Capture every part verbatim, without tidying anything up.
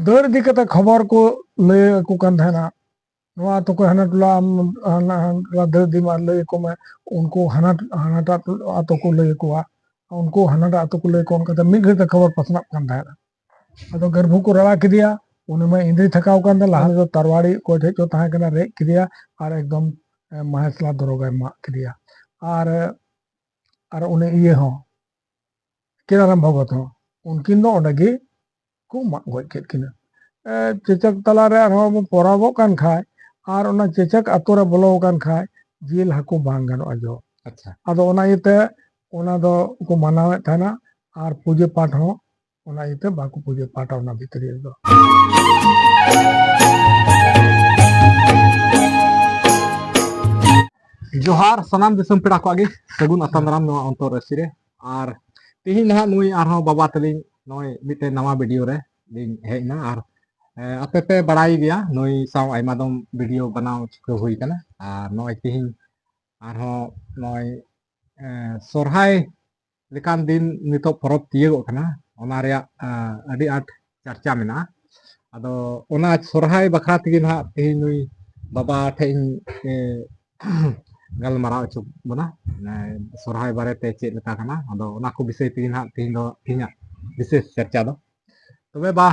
ᱫᱟᱹᱲ ᱤᱫᱤ ᱠᱟᱛᱮ ᱠᱷᱚᱵᱚᱨ ᱠᱚ ᱞᱟᱹᱭ ᱟᱠᱚ ᱠᱟᱱ ᱛᱟᱦᱮᱱᱟ, ᱱᱚᱣᱟ ᱟᱛᱳ ᱠᱷᱚᱱ ᱦᱟᱱᱟ ᱴᱚᱞᱟ, ᱟᱢ ᱦᱟᱱᱟ, ᱦᱟᱱᱟ ᱴᱚᱞᱟ ᱫᱟᱹᱲ ᱤᱫᱤ ᱢᱮ ᱟᱨ ᱞᱟᱹᱭ ᱟᱠᱚ ᱢᱮ, ᱩᱱᱠᱩ ᱦᱟᱱᱟ, ᱦᱟᱱᱟᱴᱟᱜ ᱟᱛᱳ ᱠᱚ ᱞᱟᱹᱭ ᱟᱠᱚᱣᱟ, ᱩᱱᱠᱩ ᱦᱟᱱᱟᱴᱟᱜ ᱟᱛᱳ ᱠᱚ ᱞᱟᱹᱭ ᱟᱠᱚᱣᱟ, ᱚᱱᱠᱟᱛᱮ ᱢᱤᱫ ᱜᱷᱟᱹᱲᱤᱡ ᱛᱮ ᱠᱷᱚᱵᱚᱨ ᱯᱟᱥᱱᱟᱜ ᱠᱟᱱ ᱛᱟᱦᱮᱸᱱᱟ᱾ ᱟᱫᱚ ᱜᱟᱹᱨᱵᱷᱩ ᱠᱚ ᱨᱟᱲᱟ ᱠᱮᱫᱮᱭᱟ, ᱩᱱᱤ ᱢᱟ ᱤᱸᱫᱽᱨᱤ ᱛᱷᱟᱠᱟᱣ ᱠᱟᱱ ᱛᱟᱦᱮᱸ, ᱞᱟᱦᱟ ᱨᱮᱫᱚ ᱛᱟᱨᱣᱟᱲᱤ ᱚᱠᱚᱭ ᱴᱷᱮᱡ ᱪᱚ ᱛᱟᱦᱮᱸ ᱠᱟᱱᱟ, ᱨᱮᱡ ᱠᱮᱫᱮᱭᱟ ᱟᱨ ᱮᱠᱫᱚᱢ, ᱮ, ᱢᱟᱦᱮᱥᱞᱟ ᱫᱚᱨᱚᱜᱟᱭ ᱢᱟᱜ ᱠᱮᱫᱮᱭᱟ᱾ ᱟᱨ, ᱟᱨ ᱩᱱᱤ ᱤᱭᱟᱹ ᱦᱚᱸ, ᱠᱮᱱᱟᱨᱟᱢ ᱵᱷᱚᱜᱚᱛ ᱦᱚᱸ, ᱩᱱᱠᱤᱱ ᱫᱚ ᱚᱸᱰᱮ ᱜᱮ ᱠᱚ ᱢᱟᱜ ᱜᱚᱡ ᱠᱮᱫ ᱠᱤᱱᱟ᱾ ᱮ, ᱪᱮᱪᱟᱠ ᱛᱟᱞᱟᱨᱮ ᱟᱨᱦᱚᱸ ᱵᱚ ᱯᱚᱨᱚᱵᱚᱜ ᱠᱟᱱ ᱠᱷᱟᱡ ᱟᱨ ᱚᱱᱟ ᱪᱮᱪᱟᱠ ᱟᱛᱳ ᱨᱮ ᱵᱚᱞᱚ ᱟᱠᱟᱱ ᱠᱷᱟᱡ ᱡᱤᱞ ᱦᱟᱹᱠᱩ ᱵᱟᱝ ᱜᱟᱱᱚᱜᱼᱟ ᱡᱚᱢ᱾ ᱟᱪᱪᱷᱟ᱾ ᱟᱫᱚ ᱚᱱᱟ ᱤᱭᱟᱹᱛᱮ ᱚᱱᱟ ᱫᱚ ᱠᱚ ᱢᱟᱱᱟᱣᱮᱫ ᱛᱟᱦᱮᱱᱟ ᱟᱨ ᱯᱩᱡᱟᱹ ᱯᱟᱴ ᱦᱚᱸ ᱚᱱᱟ ᱤᱭᱟᱹᱛᱮ ᱵᱟᱠᱚ ᱯᱩᱡᱟᱹ ᱯᱟᱴᱟ ᱚᱱᱟ ᱵᱷᱤᱛᱨᱤ ᱨᱮᱫᱚ᱾ ᱡᱚᱦᱟᱨ ᱥᱟᱱᱟᱢ ᱫᱤᱥᱚᱢ ᱯᱮᱲᱟ ᱠᱚᱣᱟᱜ ᱜᱮ ᱥᱟᱹᱜᱩᱱ ᱟᱛᱟᱝ ᱫᱟᱨᱟᱢ ᱱᱚᱣᱟ ᱚᱱᱛᱚᱨ ᱨᱟᱹᱥᱤ ᱨᱮ᱾ ᱟᱨ ᱛᱮᱦᱮᱧ ᱱᱟᱦᱟᱜ ᱱᱩᱭ ᱟᱨᱦᱚᱸ ᱵᱟᱵᱟ ᱛᱟᱹᱞᱤᱧ ᱱᱚᱜᱼᱚᱭ ᱢᱤᱫᱴᱮᱱ ᱱᱟᱣᱟ ᱵᱷᱤᱰᱤᱭᱳ ᱨᱮ ᱞᱤᱧ ᱦᱮᱡ ᱮᱱᱟ᱾ ᱟᱨ, ᱮ, ᱟᱯᱮ ᱯᱮ ᱵᱟᱲᱟᱭ ᱜᱮᱭᱟ ᱱᱩᱭ ᱥᱟᱶ ᱟᱭᱢᱟ ᱫᱚᱢ ᱵᱷᱤᱰᱤᱭᱳ ᱵᱮᱱᱟᱣ ᱪᱩᱠᱟᱹᱣ ᱦᱩᱭ ᱠᱟᱱᱟ᱾ ᱟᱨ ᱱᱚᱜᱼᱚᱭ ᱛᱮᱦᱮᱧ ᱟᱨᱦᱚᱸ ᱱᱚᱜᱼᱚᱭ, ᱮ, ᱥᱚᱨᱦᱟᱭ ᱞᱮᱠᱟᱱ ᱫᱤᱱ ᱱᱤᱛᱚᱜ ᱯᱚᱨᱚᱵᱽ ᱛᱤᱭᱟᱹᱜᱚᱜ ᱠᱟᱱᱟ, ᱚᱱᱟ ᱨᱮᱭᱟᱜ, ᱟ, ᱟᱹᱰᱤ ᱟᱸᱴ ᱪᱟᱨᱪᱟ ᱢᱮᱱᱟᱜᱼᱟ᱾ ᱟᱫᱚ ᱚᱱᱟ ᱥᱚᱨᱦᱟᱭ ᱵᱟᱠᱷᱨᱟ ᱛᱮᱜᱮ ᱱᱟᱦᱟᱜ ᱛᱮᱦᱮᱧ ᱱᱩᱭ ᱵᱟᱵᱟ ᱴᱷᱮᱡ ᱤᱧ, ᱮ, ᱜᱟᱞᱢᱟᱨᱟᱣ ᱦᱚᱪᱚ ᱵᱚᱱᱟ, ᱢᱟᱱᱮ ᱥᱚᱨᱦᱟᱭ ᱵᱟᱨᱮᱛᱮ ᱪᱮᱫ ᱞᱮᱠᱟ ᱠᱟᱱᱟ, ᱟᱫᱚ ᱚᱱᱟ ᱠᱚ ᱵᱤᱥᱚᱭ ᱛᱮᱜᱮ ᱱᱟᱦᱟᱜ ᱛᱮᱦᱮᱧ ᱫᱚ ᱛᱮᱦᱮᱧᱟᱜ ᱵᱤᱥᱮᱥ ᱪᱟᱨᱪᱟ ᱫᱚ᱾ ᱛᱚᱵᱮ ᱵᱟ,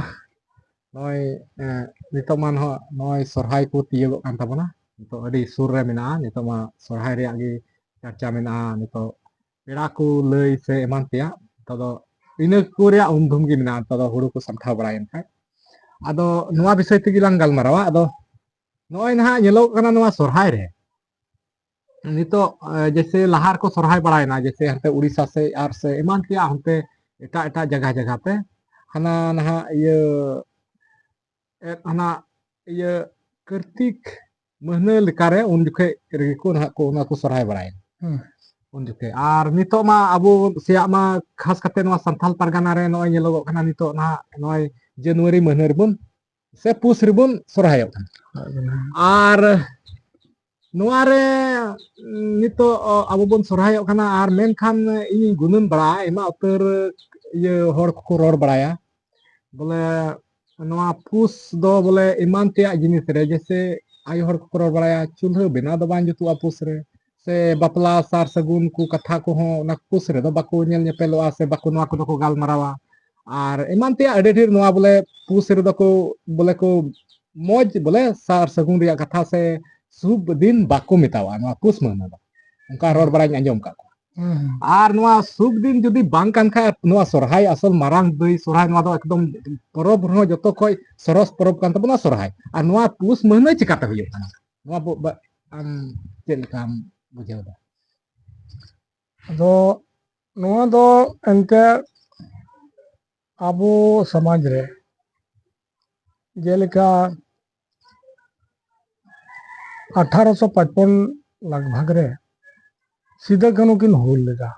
ᱱᱚᱜᱼᱚᱭ, ᱮ, ᱱᱤᱛᱚᱜ ᱢᱟ ᱱᱚᱜᱼᱚᱭ, ᱱᱚᱜᱼᱚᱭ ᱥᱚᱨᱦᱟᱭ ᱠᱚ ᱛᱤᱭᱳᱜᱚᱜ ᱠᱟᱱ ᱛᱟᱵᱚᱱᱟ, ᱱᱤᱛᱚᱜ ᱟᱹᱰᱤ ᱥᱩᱨ ᱨᱮ ᱢᱮᱱᱟᱜᱼᱟ, ᱱᱤᱛᱚᱜ ᱢᱟ ᱥᱚᱨᱦᱟᱭ ᱨᱮᱭᱟᱜ ᱜᱮ ᱪᱟᱨᱪᱟ ᱢᱮᱱᱟᱜᱼᱟ᱾ ᱱᱤᱛᱚᱜ ᱯᱮᱲᱟ ᱠᱚ ᱞᱟᱹᱭ ᱥᱮ ᱮᱢᱟᱱ ᱛᱮᱭᱟᱜ, ᱱᱤᱛᱚᱜ ᱫᱚ ᱤᱱᱟᱹ ᱠᱚ ᱨᱮᱭᱟᱜ ᱩᱢᱫᱷᱩᱢ ᱜᱮ ᱢᱮᱱᱟᱜᱼᱟ᱾ ᱱᱤᱛᱚᱜ ᱫᱚ ᱦᱩᱲᱩ ᱠᱚ ᱥᱟᱢᱴᱟᱣ ᱵᱟᱲᱟᱭᱮᱱ ᱠᱷᱟᱡ, ᱟᱫᱚ ᱱᱚᱣᱟ ᱵᱤᱥᱚᱭ ᱛᱮᱜᱮ ᱞᱟᱝ ᱜᱟᱞᱢᱟᱨᱟᱣᱟ᱾ ᱟᱫᱚ ᱱᱚᱜᱼᱚᱭ ᱱᱟᱦᱟᱜ ᱧᱮᱞᱚᱜ ᱠᱟᱱᱟ ᱱᱚᱣᱟ ᱥᱚᱨᱦᱟᱭ ᱨᱮ, ᱱᱤᱛᱚᱜ, ᱮ, ᱡᱮᱥᱮ ᱞᱟᱦᱟ ᱨᱮᱠᱚ ᱥᱚᱨᱦᱟᱭ ᱵᱟᱲᱟᱭᱮᱱᱟ, ᱡᱮᱥᱮ ᱦᱟᱱᱛᱮ ᱩᱲᱤᱥᱥᱟ ᱥᱮᱫ ᱟᱨ ᱥᱮ ᱮᱢᱟᱱ ᱛᱮᱭᱟᱜ ᱦᱟᱱᱛᱮ ᱮᱴᱟᱜ ᱮᱴᱟᱜ ᱡᱟᱭᱜᱟ ᱡᱟᱭᱜᱟ ᱛᱮ, ᱦᱟᱱᱟ ᱱᱟᱦᱟᱜ ᱤᱭᱟᱹ, ᱮᱫ, ᱦᱟᱱᱟ ᱤᱭᱟᱹ ᱠᱟᱨᱛᱤᱠ ᱢᱟᱹᱦᱱᱟᱹ ᱞᱮᱠᱟᱨᱮ ᱩᱱ ᱡᱚᱠᱷᱮᱡ ᱨᱮᱜᱮ ᱠᱚ ᱱᱟᱦᱟᱜ ᱠᱚ ᱚᱱᱟ ᱠᱚ ᱥᱚᱨᱦᱟᱭ ᱵᱟᱲᱟᱭᱮᱱᱟ᱾ ᱦᱩᱸ᱾ ᱩᱱ ᱡᱚᱠᱷᱮᱡ᱾ ᱟᱨ ᱱᱤᱛᱚᱜ ᱢᱟ ᱟᱵᱚ ᱥᱮᱭᱟᱜ ᱢᱟ ᱠᱷᱟᱥ ᱠᱟᱛᱮ ᱱᱚᱣᱟ ᱥᱟᱱᱛᱟᱞ ᱯᱟᱨᱜᱟᱱᱟ ᱨᱮ ᱱᱚᱜᱼᱚᱭ ᱧᱮᱞᱚᱜᱚᱜ ᱠᱟᱱᱟ, ᱱᱤᱛᱚᱜ ᱱᱟᱦᱟᱜ ᱱᱚᱜᱼᱚᱭ ᱡᱟᱱᱩᱣᱟᱨᱤ ᱢᱟᱹᱦᱱᱟᱹ ᱨᱮᱵᱚᱱ ᱥᱮ ᱯᱩᱥ ᱨᱮᱵᱚᱱ ᱥᱚᱨᱦᱟᱭᱚᱜ ᱠᱟᱱᱟ᱾ ᱦᱳᱭ, ᱦᱳᱭ᱾ ᱟᱨ ᱱᱚᱣᱟ ᱨᱮ ᱱᱤᱛᱚᱜ ᱟᱵᱚ ᱵᱚᱱ ᱥᱚᱨᱦᱟᱭᱚᱜ ᱠᱟᱱᱟ, ᱟᱨ ᱢᱮᱱᱠᱷᱟᱱ ᱤᱧᱤᱧ ᱜᱩᱱᱟᱹᱱ ᱵᱟᱲᱟᱜᱼᱟ, ᱟᱭᱢᱟ ᱩᱛᱟᱹᱨ ᱤᱭᱟᱹ ᱦᱚᱲ ᱠᱚᱠᱚ ᱨᱚᱲ ᱵᱟᱲᱟᱭᱟ, ᱵᱚᱞᱮ ᱱᱚᱣᱟ ᱯᱩᱥ ᱫᱚ ᱵᱚᱞᱮ ᱮᱢᱟᱱ ᱛᱮᱭᱟᱜ ᱡᱤᱱᱤᱥ ᱨᱮ, ᱡᱮᱭᱥᱮ ᱟᱭᱳ ᱦᱚᱲ ᱠᱚᱠᱚ ᱨᱚᱲ ᱵᱟᱲᱟᱭᱟ, ᱪᱩᱞᱦᱟᱹ ᱵᱮᱱᱟᱣ ᱫᱚ ᱵᱟᱝ ᱡᱩᱛᱩᱜᱼᱟ ᱯᱩᱥ ᱨᱮ, ᱥᱮ ᱵᱟᱯᱞᱟ ᱥᱟᱨ ᱥᱟᱹᱜᱩᱱ ᱠᱚ ᱠᱟᱛᱷᱟ ᱠᱚᱦᱚᱸ ᱚᱱᱟ ᱯᱩᱥ ᱨᱮᱫᱚ ᱵᱟᱠᱚ ᱧᱮᱞ ᱧᱮᱯᱮᱞᱚᱜᱼᱟ, ᱥᱮ ᱵᱟᱠᱚ, ᱱᱚᱣᱟ ᱠᱚᱫᱚ ᱠᱚ ᱜᱟᱞᱢᱟᱨᱟᱣᱟ᱾ ᱟᱨ ᱮᱢᱟᱱ ᱛᱮᱭᱟᱜ ᱟᱹᱰᱤ ᱰᱷᱮᱨ ᱱᱚᱣᱟ ᱵᱚᱞᱮ ᱯᱩᱥ ᱨᱮᱫᱚ ᱠᱚ, ᱵᱚᱞᱮ ᱠᱚ ᱢᱚᱡᱽ, ᱵᱚᱞᱮ ᱥᱟᱨ ᱥᱟᱹᱜᱩᱱ ᱨᱮᱭᱟᱜ ᱠᱟᱛᱷᱟ ᱥᱮ ᱥᱩᱵ ᱫᱤᱱ ᱵᱟᱠᱚ ᱢᱮᱛᱟᱣᱟᱜᱼᱟ ᱱᱚᱣᱟ ᱯᱩᱥ ᱢᱟᱹᱦᱱᱟᱹ ᱫᱚ᱾ ᱚᱱᱠᱟ ᱨᱚᱲ ᱵᱟᱲᱟᱧ ᱟᱸᱡᱚᱢ ᱟᱠᱟᱫ ᱠᱚᱣᱟ᱾ ᱦᱩᱸ, ᱦᱩᱸ᱾ ᱟᱨ ᱱᱚᱣᱟ ᱥᱩᱵ ᱫᱤᱱ ᱡᱩᱫᱤ ᱵᱟᱝ ᱠᱟᱱ ᱠᱷᱟᱡ, ᱱᱚᱣᱟ ᱥᱚᱨᱦᱟᱭ, ᱟᱥᱚᱞ ᱢᱟᱨᱟᱝ ᱫᱟᱹᱭ ᱥᱚᱨᱦᱟᱭ, ᱱᱚᱣᱟ ᱫᱚ ᱮᱠᱫᱚᱢ ᱯᱚᱨᱚᱵᱽ ᱨᱮᱦᱚᱸ ᱡᱚᱛᱚ ᱠᱷᱚᱡ ᱥᱚᱨᱚᱥ ᱯᱚᱨᱚᱵᱽ ᱠᱟᱱ ᱛᱟᱵᱚᱱᱟ ᱥᱚᱨᱦᱟᱭ᱾ ᱟᱨ ᱱᱚᱣᱟ ᱯᱩᱥ ᱢᱟᱹᱦᱱᱟᱹ ᱪᱤᱠᱟᱛᱮ ᱦᱩᱭᱩᱜ ᱠᱟᱱᱟ? ᱱᱚᱣᱟ ᱵᱚ-, ᱵᱟ-, ᱟᱢ ᱪᱮᱫ ᱞᱮᱠᱟᱢ ᱵᱩᱡᱷᱟᱹᱣ ᱮᱫᱟ? ᱟᱫᱚ ᱱᱚᱣᱟ ᱫᱚ ᱮᱱᱛᱮ ᱟᱵᱚ ᱥᱚᱢᱟᱡᱽ ᱨᱮ ᱡᱮᱞᱮᱠᱟ ᱟᱴᱷᱟᱨᱚᱥᱚ ᱯᱟᱸᱪᱯᱚᱱ ᱞᱟᱜᱽᱵᱷᱟᱜᱽ ᱨᱮ ᱥᱤᱫᱟᱹ ᱠᱟᱹᱱᱦᱩ ᱠᱤᱱ ᱦᱩᱞ ᱞᱮᱫᱟ᱾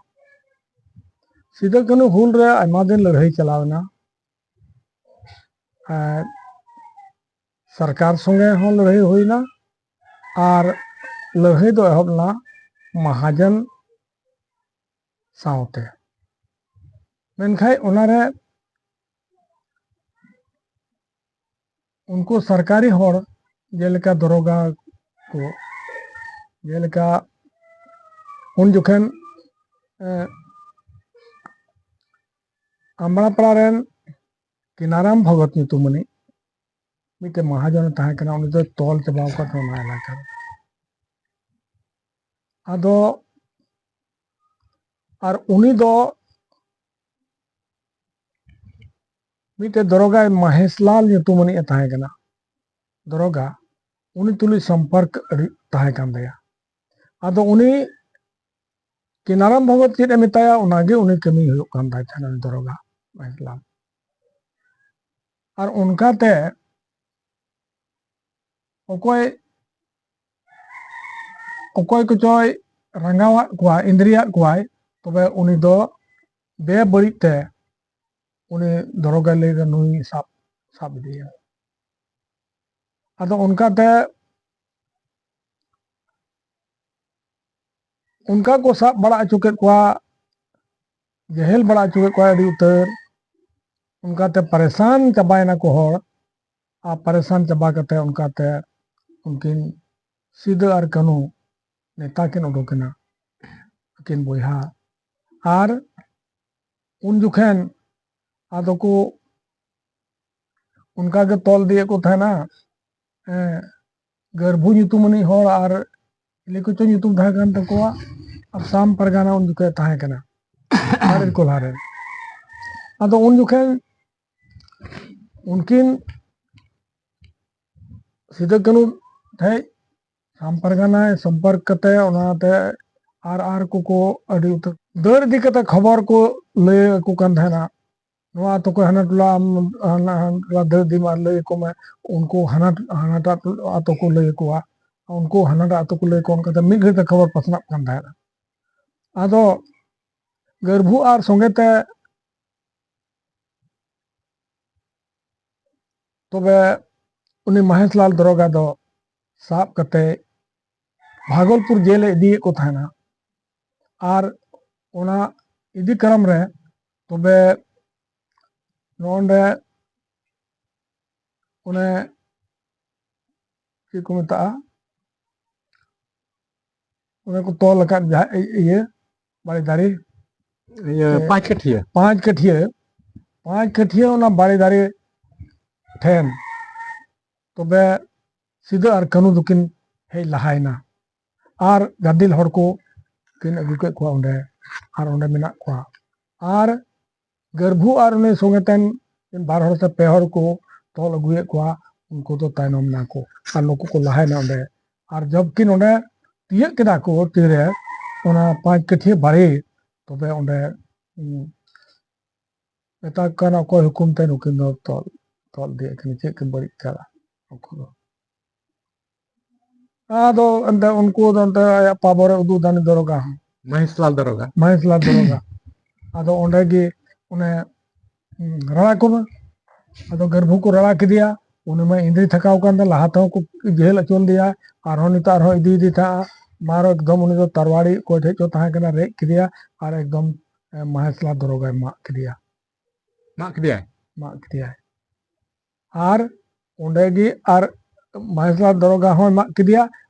ᱥᱤᱫᱟᱹ ᱠᱟᱹᱱᱦᱩ ᱦᱩᱞ ᱨᱮ ᱟᱭᱢᱟ ᱫᱤᱱ ᱞᱟᱹᱲᱦᱟᱹᱭ ᱪᱟᱞᱟᱣ ᱮᱱᱟ᱾ ᱟᱨ ᱥᱚᱨᱠᱟᱨ ᱥᱚᱸᱜᱮ ᱦᱚᱸ ᱞᱟᱹᱲᱦᱟᱹᱭ ᱦᱩᱭᱱᱟ᱾ ᱟᱨ ᱞᱟᱹᱲᱦᱟᱹᱭ ᱫᱚ ᱮᱦᱚᱵ ᱞᱮᱱᱟ ᱢᱟᱦᱟᱡᱚᱱ ᱥᱟᱶᱛᱮ᱾ ᱢᱮᱱᱠᱷᱟᱱ ᱚᱱᱟᱨᱮ ᱩᱱᱠᱩ ᱥᱚᱨᱠᱟᱨᱤ ᱦᱚᱲ, ᱡᱮᱞᱮᱠᱟ ᱫᱚᱨᱚᱜᱟ ᱠᱚ, ᱡᱮᱞᱮᱠᱟ ᱩᱱ ᱡᱚᱠᱷᱮᱱ, ᱮ, ᱟᱢᱲᱟᱯᱟᱲᱟ ᱨᱮᱱ ᱠᱤᱱᱟᱨᱟᱢ ᱵᱷᱚᱜᱚᱛ ᱧᱩᱛᱩᱢᱟᱱᱤᱡ ᱢᱤᱫᱴᱮᱱ ᱢᱟᱦᱟᱡᱚᱱᱮ ᱛᱟᱦᱮᱸ ᱠᱟᱱᱟ, ᱩᱱᱤ ᱫᱚᱭ ᱛᱚᱞ ᱪᱟᱵᱟᱣ ᱟᱠᱟᱫ ᱛᱟᱦᱮᱱᱟ ᱚᱱᱟ ᱮᱞᱟᱠᱟ ᱨᱮ᱾ ᱟᱫᱚ, ᱟᱨ ᱩᱱᱤ ᱫᱚ ᱢᱤᱫᱴᱮᱡ ᱫᱚᱨᱚᱜᱟᱭ ᱢᱟᱦᱮᱥᱞᱟᱞ ᱧᱩᱛᱩᱢᱟᱱᱤᱡ ᱮ ᱛᱟᱦᱮᱸ ᱠᱟᱱᱟ, ᱫᱚᱨᱚᱜᱟ, ᱩᱱᱤ ᱛᱩᱞᱩᱡ ᱥᱚᱢᱯᱚᱨᱠ ᱟᱹᱰᱤ ᱛᱟᱦᱮᱸ ᱠᱟᱱ ᱛᱟᱭᱟ᱾ ᱟᱫᱚ ᱩᱱᱤ ᱠᱤᱱᱟᱨᱟᱢ ᱵᱷᱚᱜᱚᱛ ᱪᱮᱫ ᱮ ᱢᱮᱛᱟᱭᱟ, ᱚᱱᱟᱜᱮ ᱩᱱᱤ ᱠᱟᱹᱢᱤ ᱦᱩᱭᱩᱜ ᱠᱟᱱ ᱛᱟᱭ ᱛᱟᱦᱮᱱᱟ, ᱩᱱᱤ ᱫᱚᱨᱚᱜᱟ ᱢᱟᱦᱮᱥᱞᱟᱞ᱾ ᱟᱨ ᱚᱱᱠᱟᱛᱮ ᱚᱠᱚᱭ, ᱚᱠᱚᱭ ᱠᱚᱪᱚᱭ ᱨᱟᱸᱜᱟᱣᱟᱫ ᱠᱚᱣᱟ, ᱤᱱᱫᱽᱨᱤᱭᱟᱫ ᱠᱚᱣᱟᱭ, ᱛᱚᱵᱮ ᱩᱱᱤ ᱫᱚ ᱵᱮᱵᱟᱹᱲᱤᱡ ᱛᱮ ᱩᱱᱤ ᱫᱚᱨᱚᱜᱟᱭ ᱞᱟᱹᱭ ᱫᱟ, "ᱱᱩᱭ ᱥᱟᱵ, ᱥᱟᱵ ᱤᱫᱤᱭᱮᱢ᱾" ᱟᱫᱚ ᱚᱱᱠᱟᱛᱮ ᱚᱱᱠᱟ ᱠᱚ ᱥᱟᱵ ᱵᱟᱲᱟ ᱦᱚᱪᱚ ᱠᱮᱫ ᱠᱚᱣᱟ, ᱡᱮᱦᱮᱞ ᱵᱟᱲᱟ ᱦᱚᱪᱚ ᱠᱮᱫ ᱠᱚᱣᱟ ᱟᱹᱰᱤ ᱩᱛᱟᱹᱨ᱾ ᱚᱱᱠᱟᱛᱮ ᱯᱟᱨᱮᱥᱟᱱ ᱪᱟᱵᱟᱭᱮᱱᱟ ᱠᱚ ᱦᱚᱲ᱾ ᱟᱨ ᱯᱟᱨᱮᱥᱟᱱ ᱪᱟᱵᱟ ᱠᱟᱛᱮ ᱚᱱᱠᱟᱛᱮ ᱩᱱᱠᱤᱱ ᱥᱤᱫᱟᱹ ᱟᱨ ᱠᱟᱹᱱᱦᱩ ᱱᱮᱛᱟ ᱠᱤᱱ ᱩᱰᱩᱠᱮᱱᱟ, ᱟᱹᱠᱤᱱ ᱵᱚᱭᱦᱟ᱾ ᱟᱨ ᱩᱱ ᱡᱚᱠᱷᱮᱱ ᱟᱫᱚ ᱠᱚ ᱚᱱᱠᱟ ᱜᱮ ᱛᱚᱞ ᱤᱫᱤᱭᱮᱫ ᱠᱚ ᱛᱟᱦᱮᱱᱟ᱾ ᱮᱸ, ᱜᱟᱹᱨᱵᱷᱩ ᱧᱩᱛᱩᱢᱟᱱᱤᱡ ᱦᱚᱲ ᱟᱨ ᱪᱤᱞᱤ ᱠᱚᱪᱚ ᱧᱩᱛᱩᱢ ᱛᱟᱦᱮᱸ ᱠᱟᱱ ᱛᱟᱠᱚᱣᱟ, ᱟᱥᱟᱢ ᱯᱟᱨᱜᱟᱱᱟ ᱩᱱ ᱡᱚᱠᱷᱮᱡ ᱛᱟᱦᱮᱸ ᱠᱟᱱᱟ ᱟᱨᱮᱞ ᱠᱚᱞᱦᱟ ᱨᱮ᱾ ᱟᱫᱚ ᱩᱱ ᱡᱚᱠᱷᱮᱡ ᱩᱱᱠᱤᱱ ᱥᱤᱫᱟᱹ ᱠᱟᱹᱱᱦᱩ ᱴᱷᱮᱡ ᱟᱥᱟᱢ ᱯᱟᱨᱜᱟᱱᱟᱭ ᱥᱚᱢᱯᱚᱨᱠ ᱠᱟᱛᱮ ᱚᱱᱟᱛᱮ ᱟᱨ ᱟᱨ ᱠᱚᱠᱚ ᱟᱹᱰᱤ ᱩᱛᱟᱹᱨ ᱫᱟᱹᱲ ᱤᱫᱤ ᱠᱟᱛᱮ ᱠᱷᱚᱵᱚᱨ ᱠᱚ ᱞᱟᱹᱭ ᱟᱠᱚ ᱠᱟᱱ ᱛᱟᱦᱮᱱᱟ᱾ ᱱᱚᱣᱟ ᱟᱛᱳ ᱠᱷᱚᱱ ᱦᱟᱱᱟ ᱴᱚᱞᱟ, ᱟᱢ ᱦᱟᱱᱟ, ᱦᱟᱱᱟ ᱴᱚᱞᱟ ᱫᱟᱹᱲ ᱤᱫᱤ ᱢᱮ ᱟᱨ ᱞᱟᱹᱭ ᱟᱠᱚ ᱢᱮ, ᱩᱱᱠᱩ ᱦᱟᱱᱟ, ᱦᱟᱱᱟᱴᱟᱜ ᱟᱛᱳ ᱠᱚ ᱞᱟᱹᱭ ᱟᱠᱚᱣᱟ, ᱩᱱᱠᱩ ᱦᱟᱱᱟᱴᱟᱜ ᱟᱛᱳ ᱠᱚ ᱞᱟᱹᱭ ᱟᱠᱚᱣᱟ᱾ ᱚᱱᱠᱟᱛᱮ ᱢᱤᱫ ᱜᱷᱟᱹᱲᱤᱡ ᱛᱮ ᱠᱷᱚᱵᱚᱨ ᱯᱟᱥᱱᱟᱜ ᱠᱟᱱ ᱛᱟᱦᱮᱸᱱᱟ᱾ ᱟᱫᱚ ᱜᱟᱹᱨᱵᱷᱩ ᱟᱨ ᱥᱚᱸᱜᱮ ᱛᱮ ᱛᱚᱵᱮ ᱩᱱᱤ ᱢᱚᱦᱮᱥᱞᱟᱞ ᱫᱚᱨᱚᱜᱟ ᱫᱚ ᱥᱟᱵ ᱠᱟᱛᱮ ᱵᱷᱟᱜᱚᱞᱯᱩᱨ ᱡᱮᱞ ᱮ ᱤᱫᱤᱭᱮᱫ ᱠᱚ ᱛᱟᱦᱮᱱᱟ᱾ ᱟᱨ ᱚᱱᱟ ᱤᱫᱤ ᱠᱟᱨᱚᱢ ᱨᱮ ᱛᱚᱵᱮ ᱱᱚᱰᱮ ᱚᱱᱮ ᱪᱮᱫ ᱠᱚ ᱢᱮᱛᱟᱜᱼᱟ, ᱚᱱᱮ ᱠᱚ ᱛᱚᱞ ᱟᱠᱟᱫ ᱡᱟᱦᱟᱸ ᱤ-, ᱤᱭᱟᱹ ᱵᱟᱲᱮ ᱫᱟᱨᱮ, ᱤᱭᱟᱹ ᱮ, ᱯᱟᱸᱪ ᱠᱟᱹᱴᱷᱤᱭᱟᱹ᱾ ᱯᱟᱸᱪ ᱠᱟᱹᱴᱷᱤᱭᱟᱹ, ᱯᱟᱸᱪ ᱠᱟᱹᱴᱷᱤᱭᱟᱹ ᱚᱱᱟ ᱵᱟᱲᱮ ᱫᱟᱨᱮ ᱴᱷᱮᱱ ᱛᱚᱵᱮ ᱥᱤᱫᱟᱹ ᱟᱨ ᱠᱟᱹᱱᱦᱩ ᱫᱚᱠᱤᱱ ᱦᱮᱡ ᱞᱟᱦᱟᱭᱮᱱᱟ᱾ ᱟᱨ ᱜᱟᱫᱮᱞ ᱦᱚᱲ ᱠᱚ ᱠᱤᱱ ᱟᱹᱜᱩ ᱠᱮᱫ ᱠᱚᱣᱟ ᱚᱸᱰᱮ, ᱟᱨ ᱚᱸᱰᱮ ᱢᱮᱱᱟᱜ ᱠᱚᱣᱟ᱾ ᱟᱨ ᱜᱟᱹᱨᱵᱷᱩ ᱟᱨ ᱩᱱᱤ ᱥᱚᱸᱜᱮ ᱛᱮᱱ ᱵᱟᱨ ᱦᱚᱲ ᱥᱮ ᱯᱮ ᱦᱚᱲ ᱠᱚ ᱛᱚᱞ ᱟᱹᱜᱩᱭᱮᱫ ᱠᱚᱣᱟ, ᱩᱱᱠᱩ ᱫᱚ ᱛᱟᱭᱱᱚᱢ ᱱᱟᱠᱚ᱾ ᱟᱨ ᱱᱩᱠᱩ ᱠᱚ ᱞᱟᱦᱟᱭᱮᱱᱟ ᱚᱸᱰᱮ᱾ ᱟᱨ ᱡᱚᱵᱠᱤᱱ ᱚᱸᱰᱮ ᱛᱤᱭᱟᱹᱜ ᱠᱮᱫᱟ ᱠᱚ ᱛᱤᱨᱮ ᱚᱱᱟ ᱯᱟᱸᱪ ᱠᱟᱹᱴᱷᱤᱭᱟᱹ ᱵᱟᱲᱮ, ᱛᱚᱵᱮ ᱚᱸᱰᱮ, ᱩᱸ, ᱢᱮᱛᱟ ᱠᱚ ᱠᱟᱱᱟ, ᱚᱠᱚᱭ ᱦᱩᱠᱩᱢ ᱛᱮ ᱱᱩᱠᱤᱱ ᱫᱚ ᱛᱚᱞ, ᱛᱚᱞ ᱤᱫᱤᱭᱮᱫ ᱠᱤᱱᱟ, ᱪᱮᱫ ᱠᱤᱱ ᱵᱟᱹᱲᱤᱡ ᱠᱟᱫᱟ ᱩᱱᱠᱩ ᱫᱚ? ᱟᱫᱚ ᱮᱱᱛᱮ ᱩᱱᱠᱩ ᱫᱚ ᱮᱱᱛᱮ ᱟᱭᱟᱜ ᱯᱟᱵᱚᱨᱮ ᱩᱫᱩᱜ ᱫᱟᱱᱤ ᱫᱚᱨᱚᱜᱟ ᱦᱚᱸ᱾ ᱢᱚᱦᱮᱥᱞᱟᱞ ᱫᱚᱨᱚᱜᱟ᱾ ᱢᱚᱦᱮᱥᱞᱟᱞ ᱫᱚᱨᱚᱜᱟ᱾ ᱟᱫᱚ ᱚᱸᱰᱮ ᱜᱮ ᱚᱱᱮ, ᱩᱸ, ᱨᱟᱲᱟ ᱠᱚᱢᱟ᱾ ᱟᱫᱚ ᱜᱟᱹᱨᱵᱷᱩ ᱠᱚ ᱨᱟᱲᱟ ᱠᱮᱫᱮᱭᱟ, ᱩᱱᱤ ᱢᱟ ᱤᱸᱫᱽᱨᱤ ᱛᱷᱟᱠᱟᱣ ᱠᱟᱱ ᱛᱟᱭ, ᱞᱟᱦᱟ ᱛᱮᱦᱚᱸ ᱠᱚ ᱡᱮᱦᱮᱞ ᱦᱚᱪᱚ ᱞᱮᱫᱮᱭᱟ, ᱟᱨᱦᱚᱸ ᱱᱤᱛᱚᱜ ᱟᱨᱦᱚᱸ ᱤᱫᱤᱭᱮᱫᱮ ᱛᱟᱦᱮᱸᱜᱼᱟ᱾ ᱢᱟᱨ ᱮᱠᱫᱚᱢ ᱩᱱᱤ ᱫᱚ ᱛᱟᱨᱣᱟᱲᱤ ᱚᱠᱚᱭ ᱴᱷᱮᱡ ᱪᱚ ᱛᱟᱦᱮᱸ ᱠᱟᱱᱟ, ᱨᱮᱡ ᱠᱮᱫᱮᱭᱟ ᱟᱨ ᱮᱠᱫᱚᱢ, ᱮ, ᱢᱚᱦᱮᱥᱞᱟᱞ ᱫᱚᱨᱚᱜᱟᱭ ᱢᱟᱜ ᱠᱮᱫᱮᱭᱟ᱾ ᱢᱟᱜ ᱠᱮᱫᱮᱭᱟᱭ᱾ ᱢᱟᱜ ᱠᱮᱫᱮᱭᱟᱭ᱾ ᱟᱨ ᱚᱸᱰᱮ ᱜᱮ ᱟᱨ ᱢᱟᱦᱮᱥᱞᱟᱞ ᱫᱟᱨᱚᱜᱟ ᱦᱚᱸᱭ ᱢᱟᱜ ᱠᱮᱫᱮᱭᱟ᱾